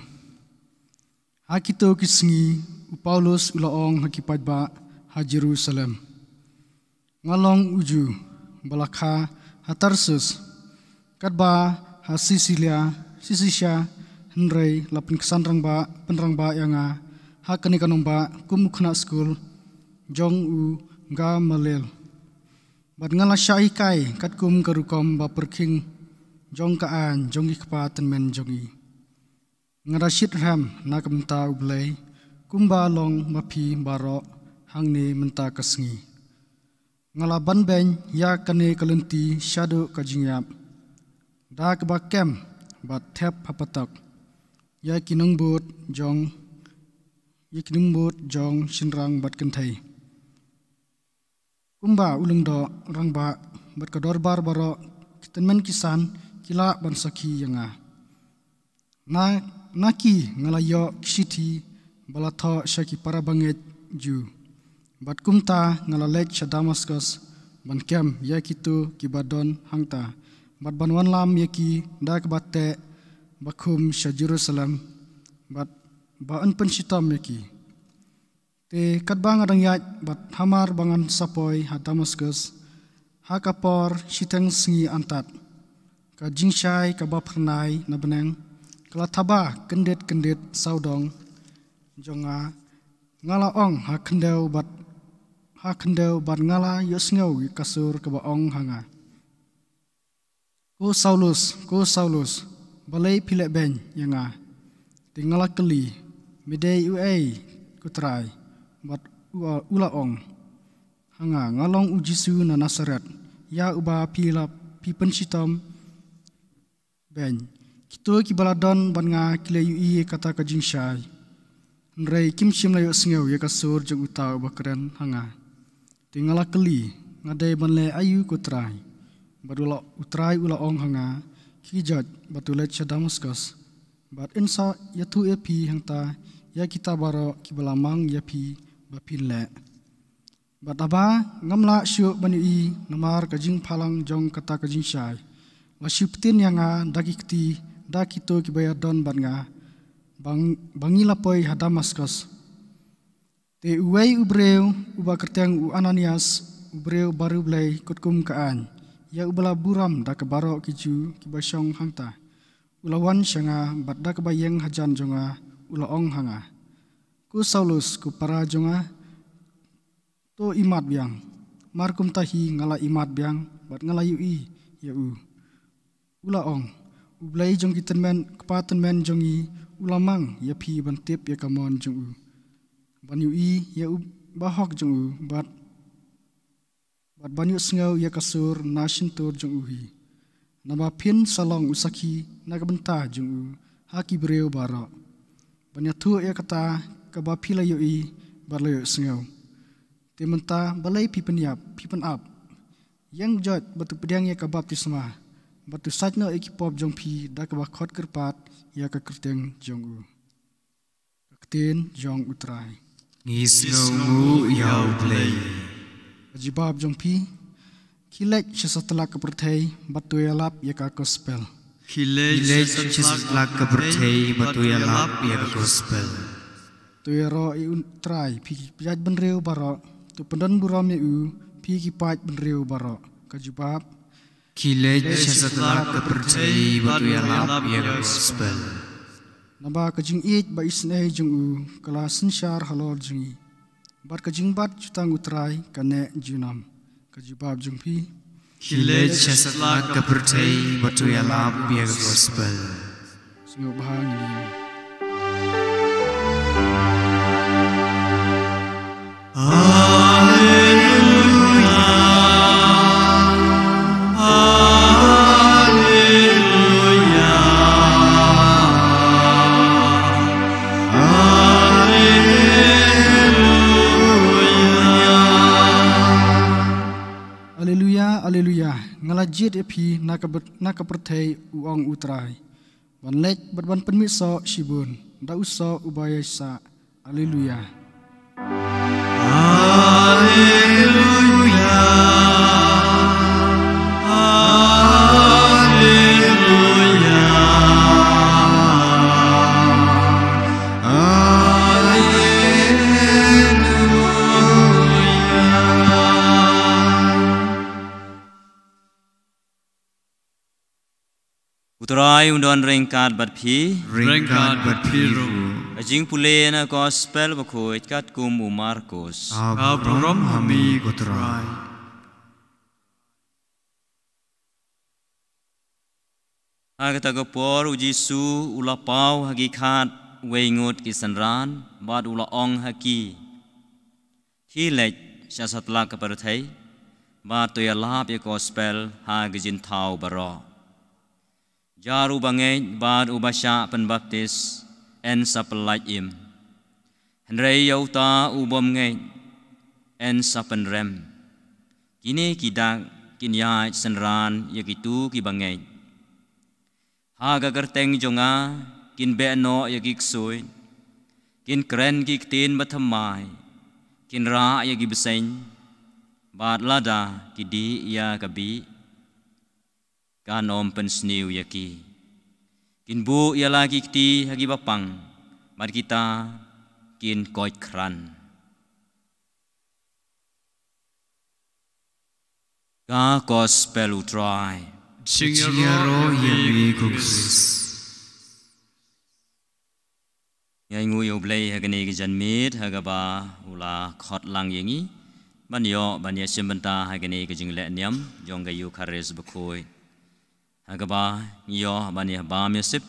Ha kito ki sngi u Paulus u la ong ha ki paidbah ha Jerusalem, nga long u Jiw ba la kha ha Tarsus, katba ha Sisilia, Sisisia, hynrei la pynksan rangbah, pynrangbah ïa nga ha kane ka nongbah kum u khynnah skul jong u Gamaliel. Bad nga la shah hikai katkum ka rukom ba pyrkhing jong ka aiñ jong ki kpa tymmen jong ngi. Nga da shit rhem na ka bynta U Blei kumba long ma phi baroh hangne mynta ka sngi. Nga la banbeiñ ïa kane ka lynti shaduh ka jingïap da kaba kem bad thep ha patok ïa ki nongbud jong, ïa ki nongbud jong shynrang bad kynthei. Kumba u lyngdoh rangbah bad ka dorbar baroh, ki tymmen ki san ki lah ban sakhi ïa nga. Na, na ki nga la ïoh ki shithi ba la thoh sha ki para bangeit Jiw. Bad kumta nga la leit sha Damaskus ban kem ïa kito kiba don hangta, bad ban wanlam ïa ki da kaba teh ba khum sha Jerusalem, bad ba yn pynshitom ïa ki. Te katba nga dang ïaid bad hamar ba ngan sa poi ha Damaskus, ha ka por shiteng sngi antad, ka jingshai kaba phyrnai na bneng ka la thaba kyndit kyndit sawdong jong nga. Nga la ong ha khyndew bad ha khyndew bad nga la ïohsngew ïa ka sur kaba ong ha nga, "Ko Saulus, ko Saulus, balei phi leh beiñ ïa nga?" Te nga la kylli, "Me dei uei, ko Trai?" Bad u, u la ong ha nga, "Nga long u Jisu na Nasaret, ïa uba phi la, phi pynshitom beiñ." Kito kiba la don bad nga ki la ïohi ïa kata ka jingshai, hynrei kim shym la ïohsngew ïa ka sur jong uta uba kren ha nga. Te nga la kylli, "Nga dei ban leh aïu, ko Trai?" Bad u la, u Trai u la ong ha nga, "Khie joit bad to leit sha Damaskus, bad yn sa ïathuh ïa phi hangta ïa kita baroh kiba la mang ïa phi ba phin leh." Bad haba ngam lah shuh ban ïohi namar ka jingphalang jong kata ka jingshai, la shu ptin ïa nga da ki kti da kito kiba ïadon bad nga, ba ng-, ba ngi la poi ha Damaskus. Te uwei u briew uba kyrteng u Ananias, u briew bariewblei katkum ka aiñ, ïa uba la burom da ka baroh ki Jiw kiba shong hangta, u la wan sha nga bad da kaba ïeng hajan jong nga u la ong ha nga, "Ko Saulus, ko para jong nga, to imat biang." Mar kumta hi nga la imat biang bad nga la ïohi ïa u. U la ong, "U Blei jong ki tymmen, kpa tymmen jong ngi, u la mang ïa phi ban tip ïa ka mon jong u, ban ïohi ïa u bahok jong u, bad, bad ban ïohsngew ïa ka sur na shyntur jong u hi. Naba phin sa long u sakhi na ka bynta jong u ha ki briew baroh, ban ïathuh ïa kata kaba phi la ïohi bad la ïohsngew. Te mynta balei phi pynïap, phi pynap? Ïeng joit bad to pdiang ïa ka baptisma, bad to sait noh ïa ki pop jong phi da kaba khot kyrpad ïa ka kyrteng jong u." Ka ktien jong u Trai. Ngi sngewnguh ïa u Blei. Ka jubab jong phi, khie leit sha satlak ka pyrthei bad to ïalap ïa ka gospel. Khie leit sha satlak ka pyrthei bad to ïalap ïa ka gospel. To ïaroh ïa u Trai, phi ki paid bynriew baroh, to pyndon burom ïa u, phi ki paid bynriew baroh. Ka jubab, khie leit sha satlak ka pyrthei bad to ïalap ïa ka gospel. Naba ka jingïeit ba isynei jong u ka la synshar halor jong ngi, bad ka jingbat jutang u Trai ka neh junom. Ka jubab jong phi, khie leit sha satlak ka pyrthei bad to ïalap ïa ka gospel. Sngewbha ngin ïeng. Alleluia, alleluia, alleluia. Alleluia, alleluia. Nga la jied ïa phi na ka br-, na ka pyrthei, u ong u Trai, ban leit bad ban pynmih soh shibun da u soh uba ïaisah. Alleluia. Alleluia. Alleluia. Alleluia. U Trai un don ryngkat bad phi. Ryngkat bad phi ruh. Ka jingpule na gospel bakhuid katkum u Markos. Ka burom ha me ko Trai. Ha kata ka por u Jisu u la paw ha ki khat wei ngut ki synran bad u la ong ha ki, khie leit sha satlak ka pyrthei bad to ïalap ïa ka gospel ha ki jingthaw baroh. Jar uba ngeit bad uba shah pynbaptis yn sa pyllait im, hynrei ïa uta u bym ngeit yn sa pynrem. Kine ki dak kin ïaid synran ïa kito kiba ngeit. Ha ka kyrteng jong nga kin beh noh ïa ki ksuid, kin kren ki ktien bathymmai, kin rah ïa ki bseiñ, bad lada ki dih ïa ka bih, kan ym pynsniew ïa ki. Kin buh ïa la ki kti ha kiba pang, bad kita kin koit khran. Ka Gospel u Trai. Jingïaroh ïa me ko Khrist. Ngi ainguh ïa U Blei ha kane ka janmiet ha kaba u la khot lang ïa ngi ban ïoh ban ïashim bynta ha kane ka jingleh niam jong ka Eukharist bakhuid. Ha kaba ngi ïoh ban ïa bam ïa sip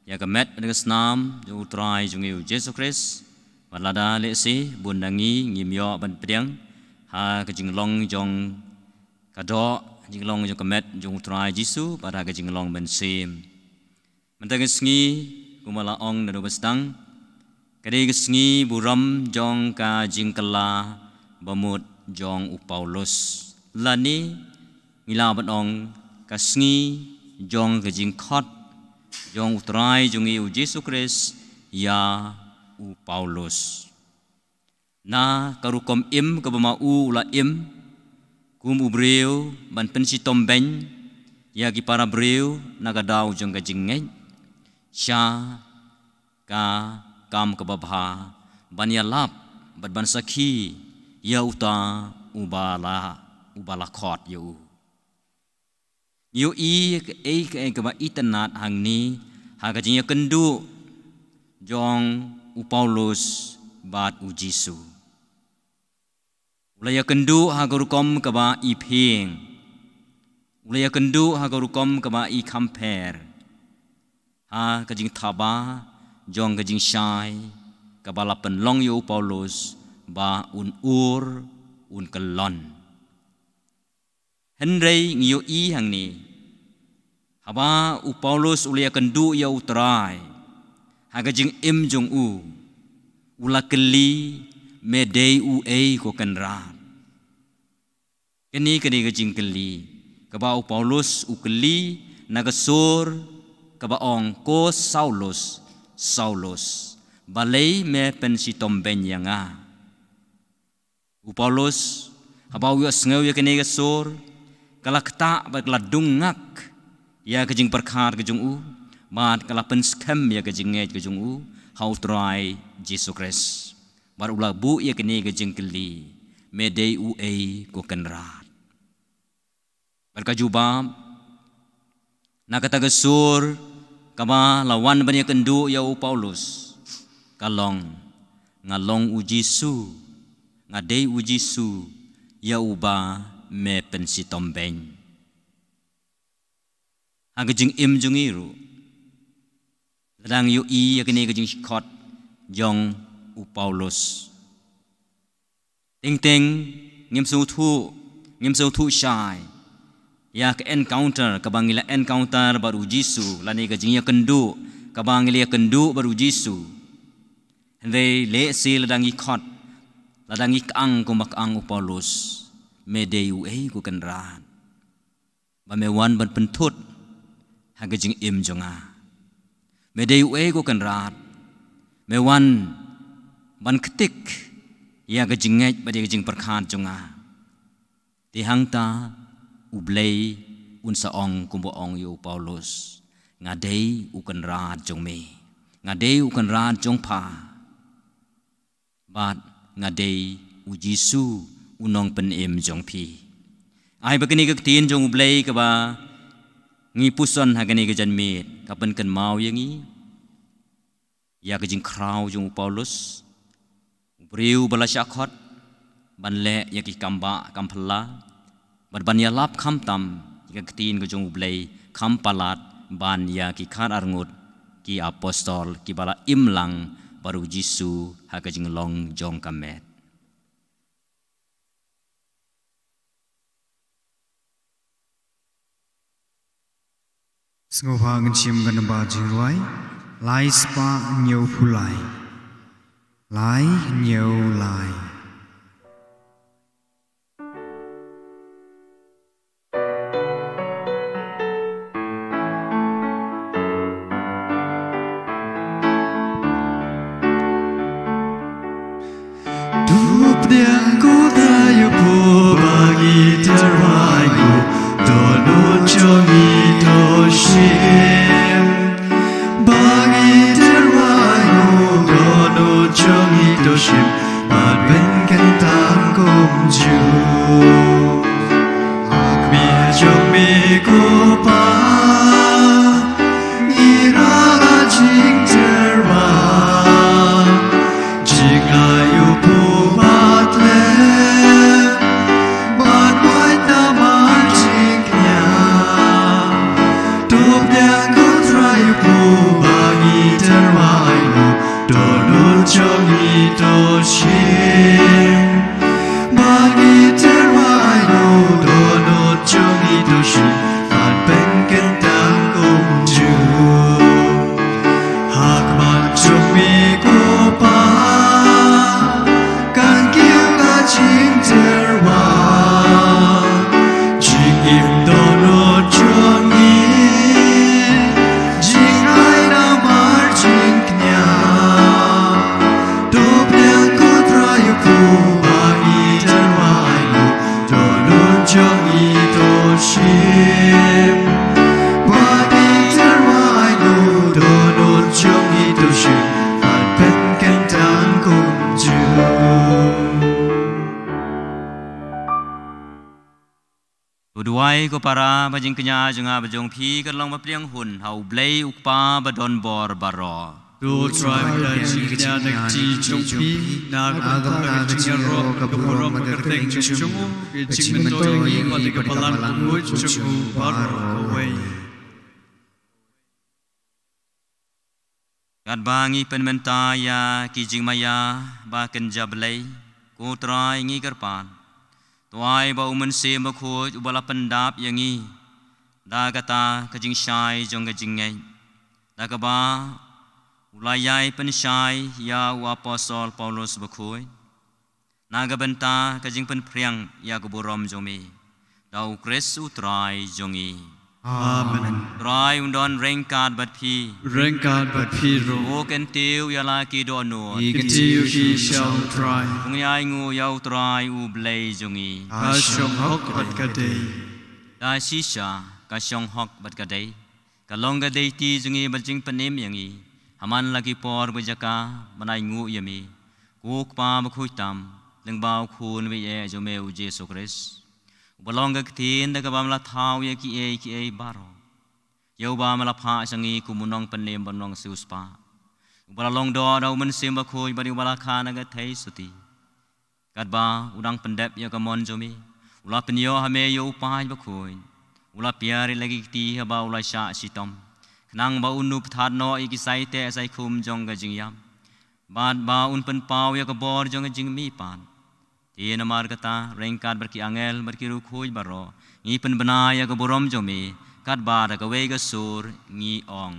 ïa ka met bad ka snam jong U Trai jong ngi U Jisu Khrist. Bad lada lehse bun na ngi ngim ïoh ban pdiang ha ka jinglong jong ka doh, jinglong jong ka met jong U Trai Jisu bad ha ka jinglong mynsiem. Mynta ka sngi, kumba la ong naduh ba sdang, ka dei ka sngi burom jong ka jingkylla bamut jong u Paulus. Lane ngi lah ban ong ka sngi jong ka jingkhot jong U Trai jong ngi U Jisu Khrist ïa u Paulus. Na ka rukom im kaba ma u u la im kum u briew ban pynshitom beiñ ïa ki para briew na ka daw jong ka jingngeit, sha ka kam kaba bha ban ïalap bad ban sakhi ïa uta uba la, uba la khot ïa u. Ngi ïohi kaei kaei kaba itynnad hangne ha ka jingïakynduh jong u Paulus bad U Jisu. U la ïakynduh ha ka rukom kaba iphieng. U la ïakynduh ha ka rukom kaba ikham pher. Ha ka jingthaba jong ka jingshai kaba la pynlong ïa u Paulus ba un ur, un kyllon. Hynrei ngi ïohi hangne, haba u Paulus u la ïakynduh ïa U Trai ha ka jingim jong u, u la kylli, me dei uei ko Kynrad? Kane ka dei ka jingkylli kaba u Paulus u kylli na ka sur kaba ong, ko Saulus, Saulus, balei me pynshitom beiñ ïa nga? U Paulus, haba u ïohsngew ïa kane ka sur, ka la ktah bad ka la dung ngak ïa ka jingpyrkhat ka jong u, bad ka la pynskhem ïa ka jingngeit ka jong u ha U Trai Jisu Khrist. Bad u la buh ïa kane ka jingkylli, me dei uei ko Kynrad? Bad ka jubab na kata ka sur kaba la wan ban ïakynduh ïa u Paulus ka long, nga long U Jisu, nga dei U Jisu ïa uba me pynshitom beiñ. Ha ka jingim jong ngi ruh, lada ngi ïohi ïa kane ka jingkhot jong u Paulus, teng teng ngim sngewthuh, ngim sngewthuh shai ïa ka encounter kaba ngi la encounter bad U Jisu, lane ka jingïakynduh kaba ngi la ïakynduh bad U Jisu. Hynrei lehse lada ngi khot, lada ngi kyang kumba kyang u Paulus, me dei uei ko Kynrad ba me wan ban pynthut ha ka jingim jong nga? Me dei uei ko Kynrad, me wan ban ktik ïa ka jingngeit bad ïa ka jingpyrkhat jong nga? Te hangta U Blei un sa ong kumba ong ïa u Paulus, nga dei u Kynrad jong me, nga dei u Kynrad jong pha. Bad nga dei U Jisu, U Nongpynim jong phi. Ai ba kane ka ktien jong U Blei kaba ngi puson ha kane ka janmiet ka pynkynmaw ïa ngi ïa ka jingkhraw jong u Paulus, u briew ba la shah khot ban leh ïa ki kam bah kam phylla, bad ban ïalap khamtam ïa ka ktien ka jong U Blei, kham palat ban ïa ki khatar ngut ki apostol kiba la im lang bad U Jisu ha ka jinglong jong ka met. Sngewbha ngin shim ka namba jingrwai, lai spah hynñiewphew lai. Lai hynñiew lai. Tup diang ko ta ïa phi ba ngi tyrwa ïa u dohnud jong ngi to shim. Ba ngi tyrwa ïa u dohnud jong ngi to shim. Bad pynkyntang kumjuh. Ko para, ba jingkñia jong nga bad jong phi ka long ba pdiang hun ha U Blei U Kpa ba don bor baroh. To Trai, ba ka jingkñia na ka kti jong phi, na ka bynta ka jingïaroh bad ka burom bad ka kyrteng jong u, ka jingmyntoi ïa ngi bad ïa ka balang kynhun jong u baroh kawei. Katba ngi pynmynta ïa ki jingmaïa ba kynja Blei, ko Trai, ngi kyrpad, to ai ba U Mynsiem Bakhuid uba la pyndap ïa ngi da kata ka jingshai jong ka jingngeit, da kaba u la ïai pynshai ïa u Apostol Paulus Bakhuid, na ka bynta ka jingpynphriang ïa ka burom jong me, da U Khrist U Trai jong ngi. Amen. Trai un don ryngkat bad phi. Ryngkat bad phi ruh. To kyntiew ïa la ki dohnud. Ngi kyntiew ïa ki sha U Trai. To ngin ïai nguh ïa U Trai U Blei jong ngi. Ka shong hok bad ka dei. Da shisha ka shong hok bad ka dei. Ka long ka dei ti jong ngi bad jingpynim ïa ngi ha man la ki por ba jaka ban ai nguh ïa me, ko Kpa bakhuid tam, lyngba U Khun ba ïeit jong me U Jisu Khrist, uba long ka ktien da kaba me la thaw ïa kiei kiei baroh, ïa uba me la phah sha ngi kum u nongpynim bad u nongsiewspah, uba la long doh da U Mynsiem Bakhuid bad ïa uba la kha na ka theisotti. Katba u dang pyndep ïa ka mon jong me, u la pynïoh ha me ïa u paid bakhuid, u la piar ïa la ki kti haba u la shah shitom, khnang ba un ïoh pynthad noh ïa ki saiteh saikhum jong ka jingïap, bad ba un pynpaw ïa ka bor jong ka jingmihpat. Te namar kata, ryngkat bad ki angel bad ki riewkhuid baroh, ngi pynbna ïa ka burom jong me, katba da kawei ka sur ngi ong: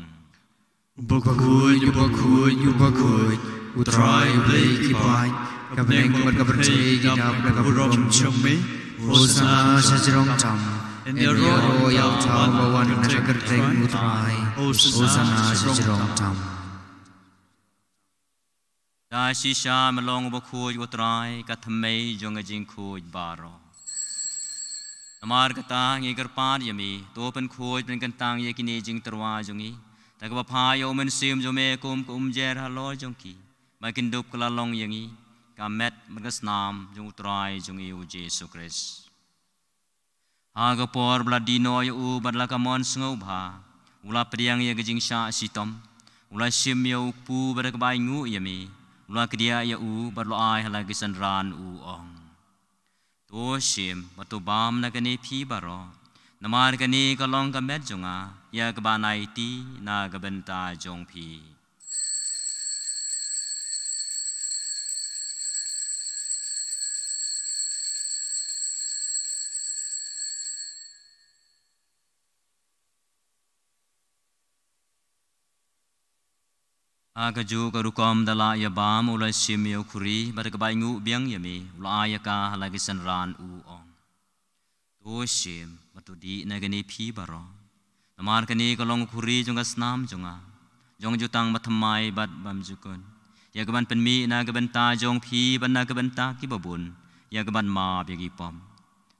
Uba khuid, uba khuid, uba khuid, U Trai U Blei ki paid, ka bneng bad ka pyrthei ki dap da ka burom jong me. Hosana sha jrong tam. Yn ïaroh ïa uta uba wan ha ka kyrteng U Trai. Hosana sha jrong tam. Da shisha me long uba khuid, ko Trai, ka thymmei jong ka jingkhuid baroh. Namar kata ngi kyrpad ïa me, to pynkhuid pynkyntang ïa kine jingtyrwa jong ngi, da kaba phah ïa U Mynsiem jong me kum ka umjer halor jong ki, ba kin dup kylla long ïa ngi ka met bad ka snam jong U Trai jong ngi U Jisu Khrist. Ha ka por ba la dih noh ïa u bad la ka mon sngewbha, u la pdiang ïa ka jingshah shitom, u la shim ïa u kpu bad da kaba ainguh ïa me, u la kdiah ïa u bad u la ai ha la ki synran, u ong: To shim bad to bam na kane phi baroh, namar kane ka long ka met jong nga, ïa kaba nai ti na ka bynta jong phi. Ha kajuh ka rukom da la ïa bam, u la shim ïa u khuri bad da kaba ainguh biang ïa me, u la ai ïa ka ha la ki synran, u ong: To shim bad to dih na kane phi baroh, namar kane ka long u khuri jong ka snam jong nga, jong ka jutang bathymmai bad bymjukut, ïa kaban pynmih na ka bynta jong phi bad na ka bynta kiba bun, ïa kaban map ïa ki pop.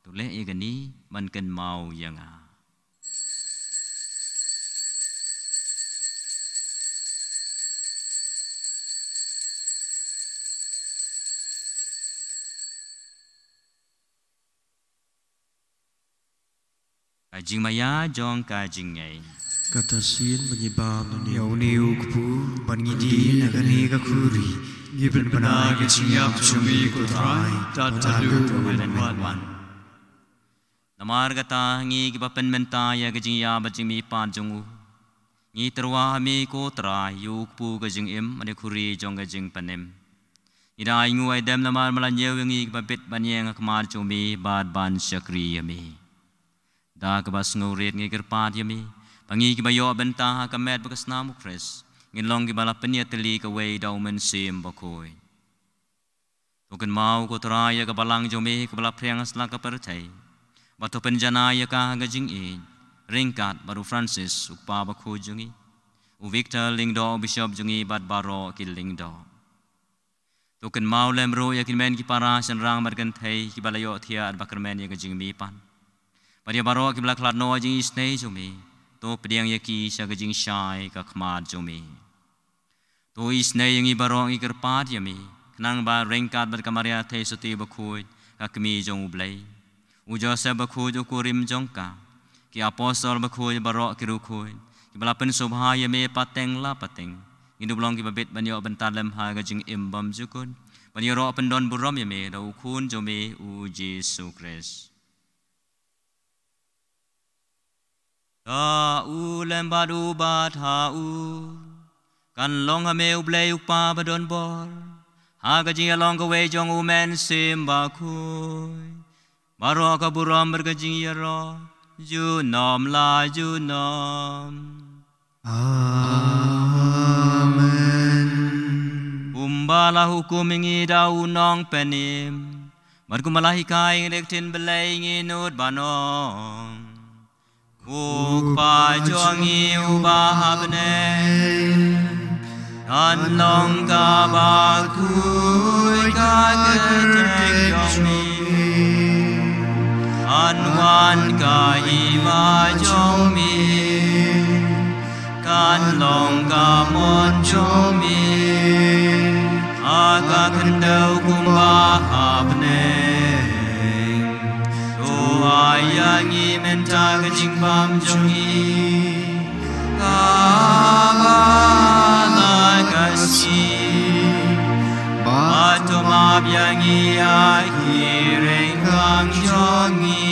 To leh ïa kane ban kynmaw ïa nga. Ka jingmaïa jong ka jingngeit. Kata sien ba ngi bam ïa une u kpu bad ngi dih na kane ka khuri, ngi pynbna ïa ka jingïap jong me, ko Trai, tad haduh ba men wan. Namar kata ngi kiba pynmynta ïa ka jingïap bad jingmihpat jong u, ngi tyrwa ha me, ko Trai, ïa u kpu ka jingim bad ïa u khuri jong ka jingpynim. Ngi da ainguh ai dem namar me la ñiew ïa ngi kiba bit ban ïeng ha khmat jong me bad ban shakri ïa me. Da kaba sngewrit ngi kyrpad ïa me ba ngi kiba ïoh bynta ha ka met bad ka snam u Khrist, ngin long kiba la pynïatylli kawei da u Mynsiem Bakhuid. To kynmaw, ko Trai, ïa ka balang jong me kaba la phriang ha satlak ka pyrthei, bad to pynjanai ïa ka ha ka jingïeit, ryngkat bad u Francis u kpa bakhuid jong ngi, u Victor Lyngdoh u bishop jong ngi bad baroh ki Lyngdoh. To kynmaw lem ruh ïa ki hynmen ki para shynrang bad kynthei kiba la ïohthiah bad bakyrmen ïa ka jingmihpat, bad ïa baroh kiba la khlad noh ha jingisynei jong me, to pdiang ïa ki sha ka jingshai ka khmat jong me. To isynei ïa ngi baroh, ngi kyrpad ïa me, khnang ba ryngkat bad ka Maria Theisotti bakhuid, ka Kmie jong u Blei, U Joseph bakhuid u kurim jong ka, ki apostol bakhuid baroh ki rukhuid, kiba la pynsngewbha ïa me pateng la pateng, ngin ïa long kiba bit ban ïoh bynta lem ha ka jingim bymjukut, ban ïaroh pyndonburom ïa me da u Khun jong me u Jisu Khrist. Da u lem bad u bad ha u, kan long ha me u Blei u Kpa badonbor, ha ka jingïalong kawei jong u Mynsiem Bakhuid, baroh ka burom bad ka jingïaroh, junom la junom. Amen. Kumba la hukum ïa ngi da u Nongpynim, bad kumba la hikai ïa ngi da ka ktien Blei, ngin nud ban ong: U Kpa jong ngi uba ha bneng, kan long kaba khuid ka kyrteng jong me. Kan wan ka hima jong me. Kan long ka mon jong me ha ka khyndew kumba ha bneng. To ai ïa ngi mynta ka jingbam jong ngi kaba la ka sngi, bad to map ïa ngi ïa ki ryngkang jong ngi,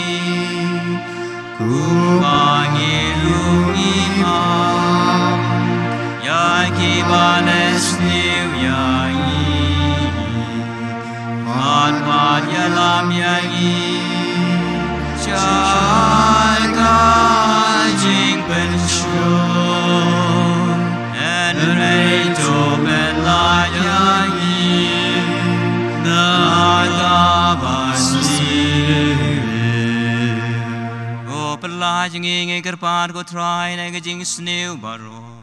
kumba ngi ruh ngi map ïa kiba la sniew ïa ngi. Bad wat ïalam ïa ngi sha ka jingpynshoi, hynrei to pynlait ïa ngi na kaba sniew. Ko pynlait ïa ngi, ngi kyrpad ko Trai, na ka jingsniew baroh.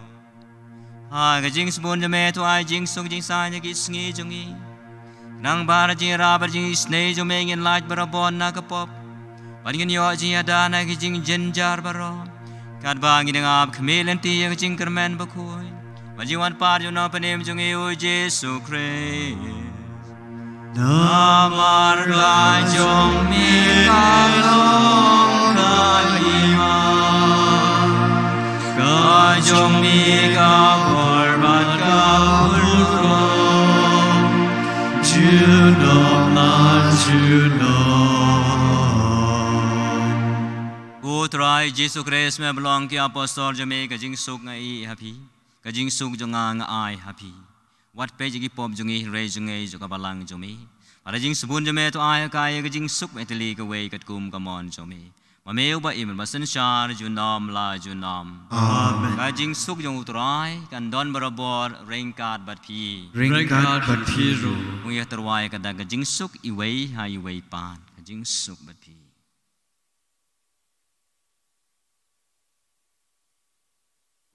Ha ka jingsbun jong me to ai jingsuk jingsaiñ ïa ki sngi jong ngi. Nang ba da ka jingïarap bad ka jingisynei jong me ngin lait barabor na ka pop, bad ngin ïoh jingïada na ki jingjynjar baroh, katba ngi dang ap khmih lynti ïa ka jingkyrmen bakhuid bad jingwan pat jong u Nongpynim jong ngi u Jisu Khrist. Namar ka jong me ka long ka hima, ka jong me ka bor bad ka burom, junom la junom. Ko Trai Jisu Khrist, me ba la ong ïa ki apostol jong me, ka jingsuk nga ai ha phi, ka jingsuk jong nga nga ai ha phi. Wat peit ïa ki pop jong ngi, hynrei jong ngi jong ka balang jong me. Bad da ka jingsbun jong me to ai ha ka ïa ka jingsuk bad ka tyrli kawei katkum ka mon jong me. Ma me uba im bad synshar junom la junom. Amen. Ka jingsuk jong u Trai kan don barabor ryngkat bad phi. Ryngkat bad phi ruh. Ngi ïa tyrwa ïa kata ka jingsuk iwei ha iwei pat. Ka jingsuk bad phi.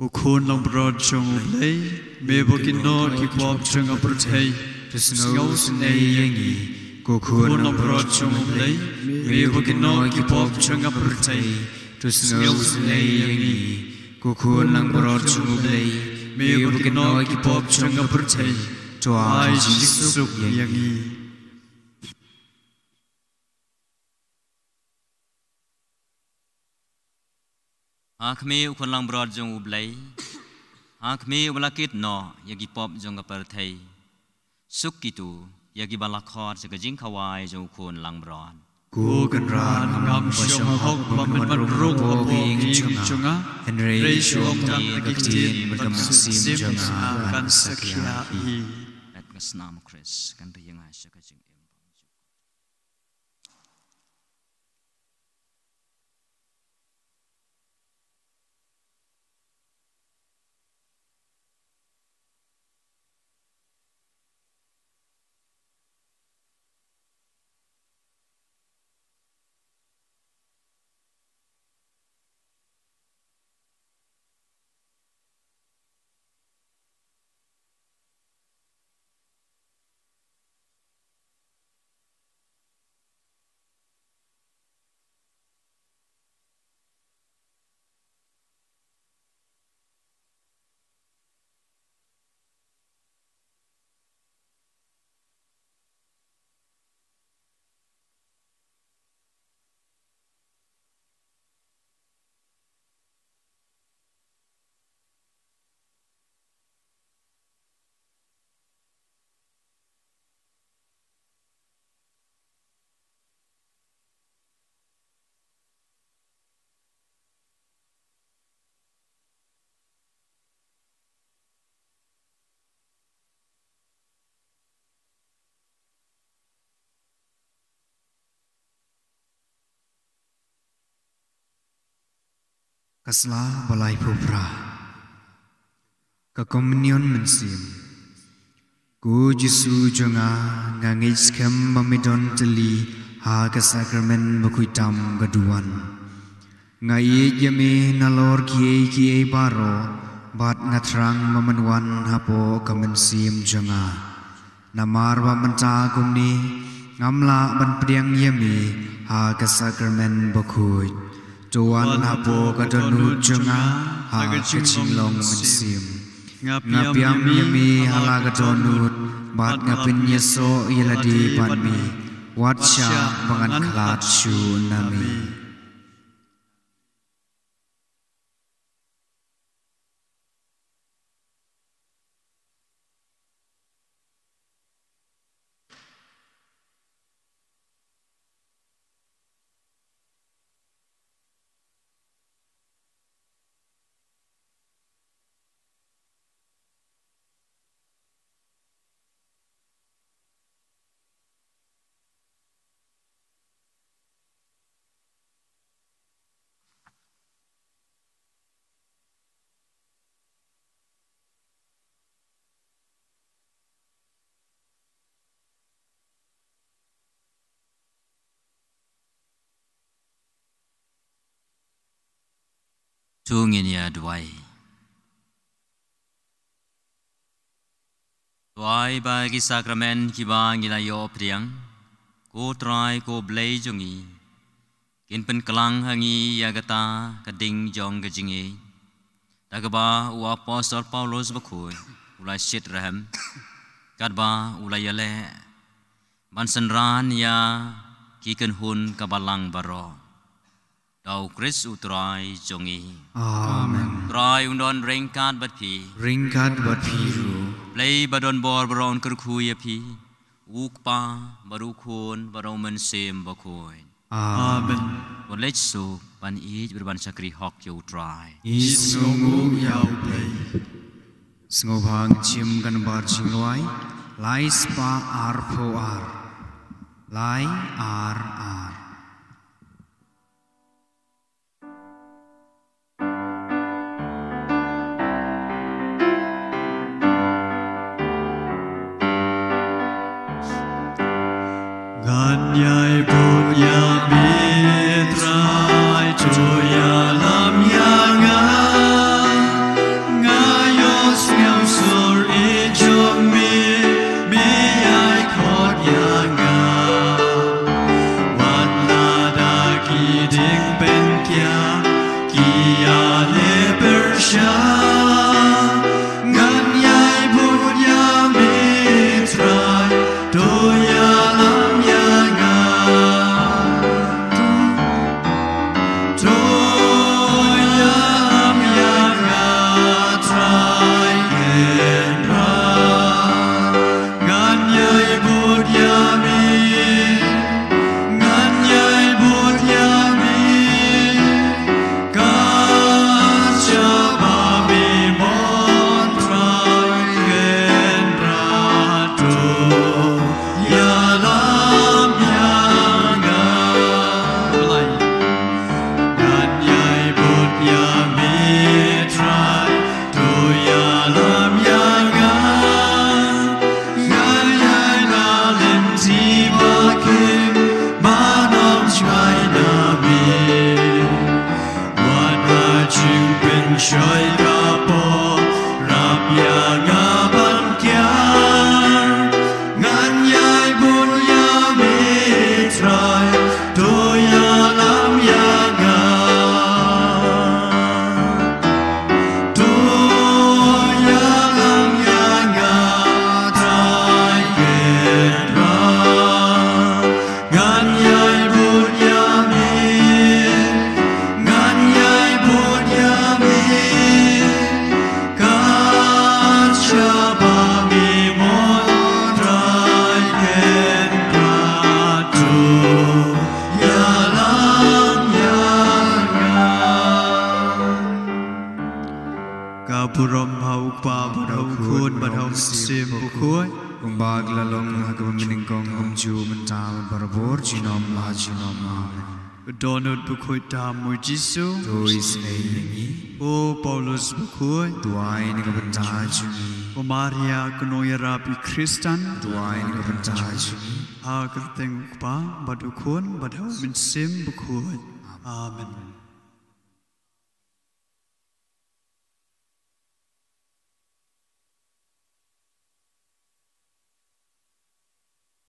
Ko Khun langbrot jong U Blei, me ba kynnoh ki pop jong ka pyrthei, to sngewsynei ïa ngi. Ko Khun langbrot jong U Blei, me ba kynnoh ki pop jong ka pyrthei, to sngewsynei ïa ngi. Ko Khun langbrot jong U Blei, me ba kynnoh ki pop jong ka pyrthei, to ai jingsuk ïa ngi. Ha khmih u Khun langbrot jong U Blei, ha khmih uba la kit noh ïa ki pop jong ka pyrthei. Suk kito ïa kiba la khot sha ka jingkhawai jong u Khun langbrot. Ko Kynrad, ngam shong hok ba men ban rung hapoh ka ïing jong nga, hynrei shu ong tang ka ktien bad ka mynsiem jong nga kan sa sakhi hi. Bad ka snam u Khrist kan ri ïa nga sha ka jingim. Ka sla ba laiphew phra. Ka Komunion Mynsiem. Ko Jisu jong nga, nga ngeit skhem ba me don tylli ha ka sakramen bakhuid tam ka duwan. Nga ïeit ïa me nalor kiei kiei baroh, bad nga thrang ba men wan hapoh ka mynsiem jong nga. Namar ba mynta kumne ngam lah ban pdiang ïa me ha ka sakramen bakhuid. To wan hapoh ka dohnud jong nga ha ka jinglong mynsiem. Nga pdiang ïa me ha la ka dohnud, bad nga pynïasoh ïa lade bad me. Wat shah ba ngan khlad shuh na me. To ngin ïa duwai. Duwai ba ki sakramen kiba ngi la ïoh pdiang, ko Trai ko Blei jong ngi, kin pynklang ha ngi ïa kata ka ding jong ka jingïeit. Da kaba u Apostol Paulus bakhuid u la shit rhem, katba u la ïaleh ban synran ïa ki kynhun ka balang baroh. Da u Khrist u Trai jong ngi. Amen. Trai un don ryngkat bad phi. Ryngkat bad phi ruh. Blei ba don bor baroh un kyrkhu ïa phi. U Kpa bad u Khun bad u Mynsiem Bakhuid. Amen. Bun leit suk ban ïeit bad ban shakri hok ïa u Trai. Ngi sngewnguh ïa u Blei. Sngewbha ngin shim ka nambar jingrwai lai spah arphew ar. Lai ar ar. Ngan ïai bud ïa me Trai, to ïalam ïa nga. Nga ïohsngew sor ïeit jong me, me ïai khot ïa nga. Wat la da ki dieng pynkiah ki ïaleh pyrshah, ngan ïai bud ïa me Trai, to ïalam ïa nga. To ïalam ïa nga Trai Kynrad. Ngan ïai bud ïa me, ngan ïai bud ïa me, kat shaba me mon Trai Kynrad, to ïalam ïa nga. Ngan ïai bud ïa me Trai, to ïalam ïa nga. Ngan ïai la lynti ba khim, ba nongshai na me. Wat la jingpynshoi ka pop, rap ïa nga ban kiar. Ngan ïai bud ïa me Trai, to ïalam ïa nga. To ïalam ïa nga Trai Kynrad. Ngan ïai bud ïa me, ngan ïai bud ïa me, kat shaba me mon Trai Kynrad, to ïalam ïa nga. Ka burom ha u Kpa bad ha u Khun bad ha u Mynsiem Bakhuid. Kumba ka la long ha kaba nyngkong, kumjuh mynta bad barabor, junom la junom. Amen. Ka dohnud bakhuid tam u Jisu. To isynei ïa ngi. Ko Paulus bakhuid. Duwai na ka bynta jong ngi. Ko Maria ka nongïarap i Khristan. Duwai na ka bynta jong ngi. Ha ka kyrteng u Kpa bad u Khun bad u Mynsiem Bakhuid. Amen.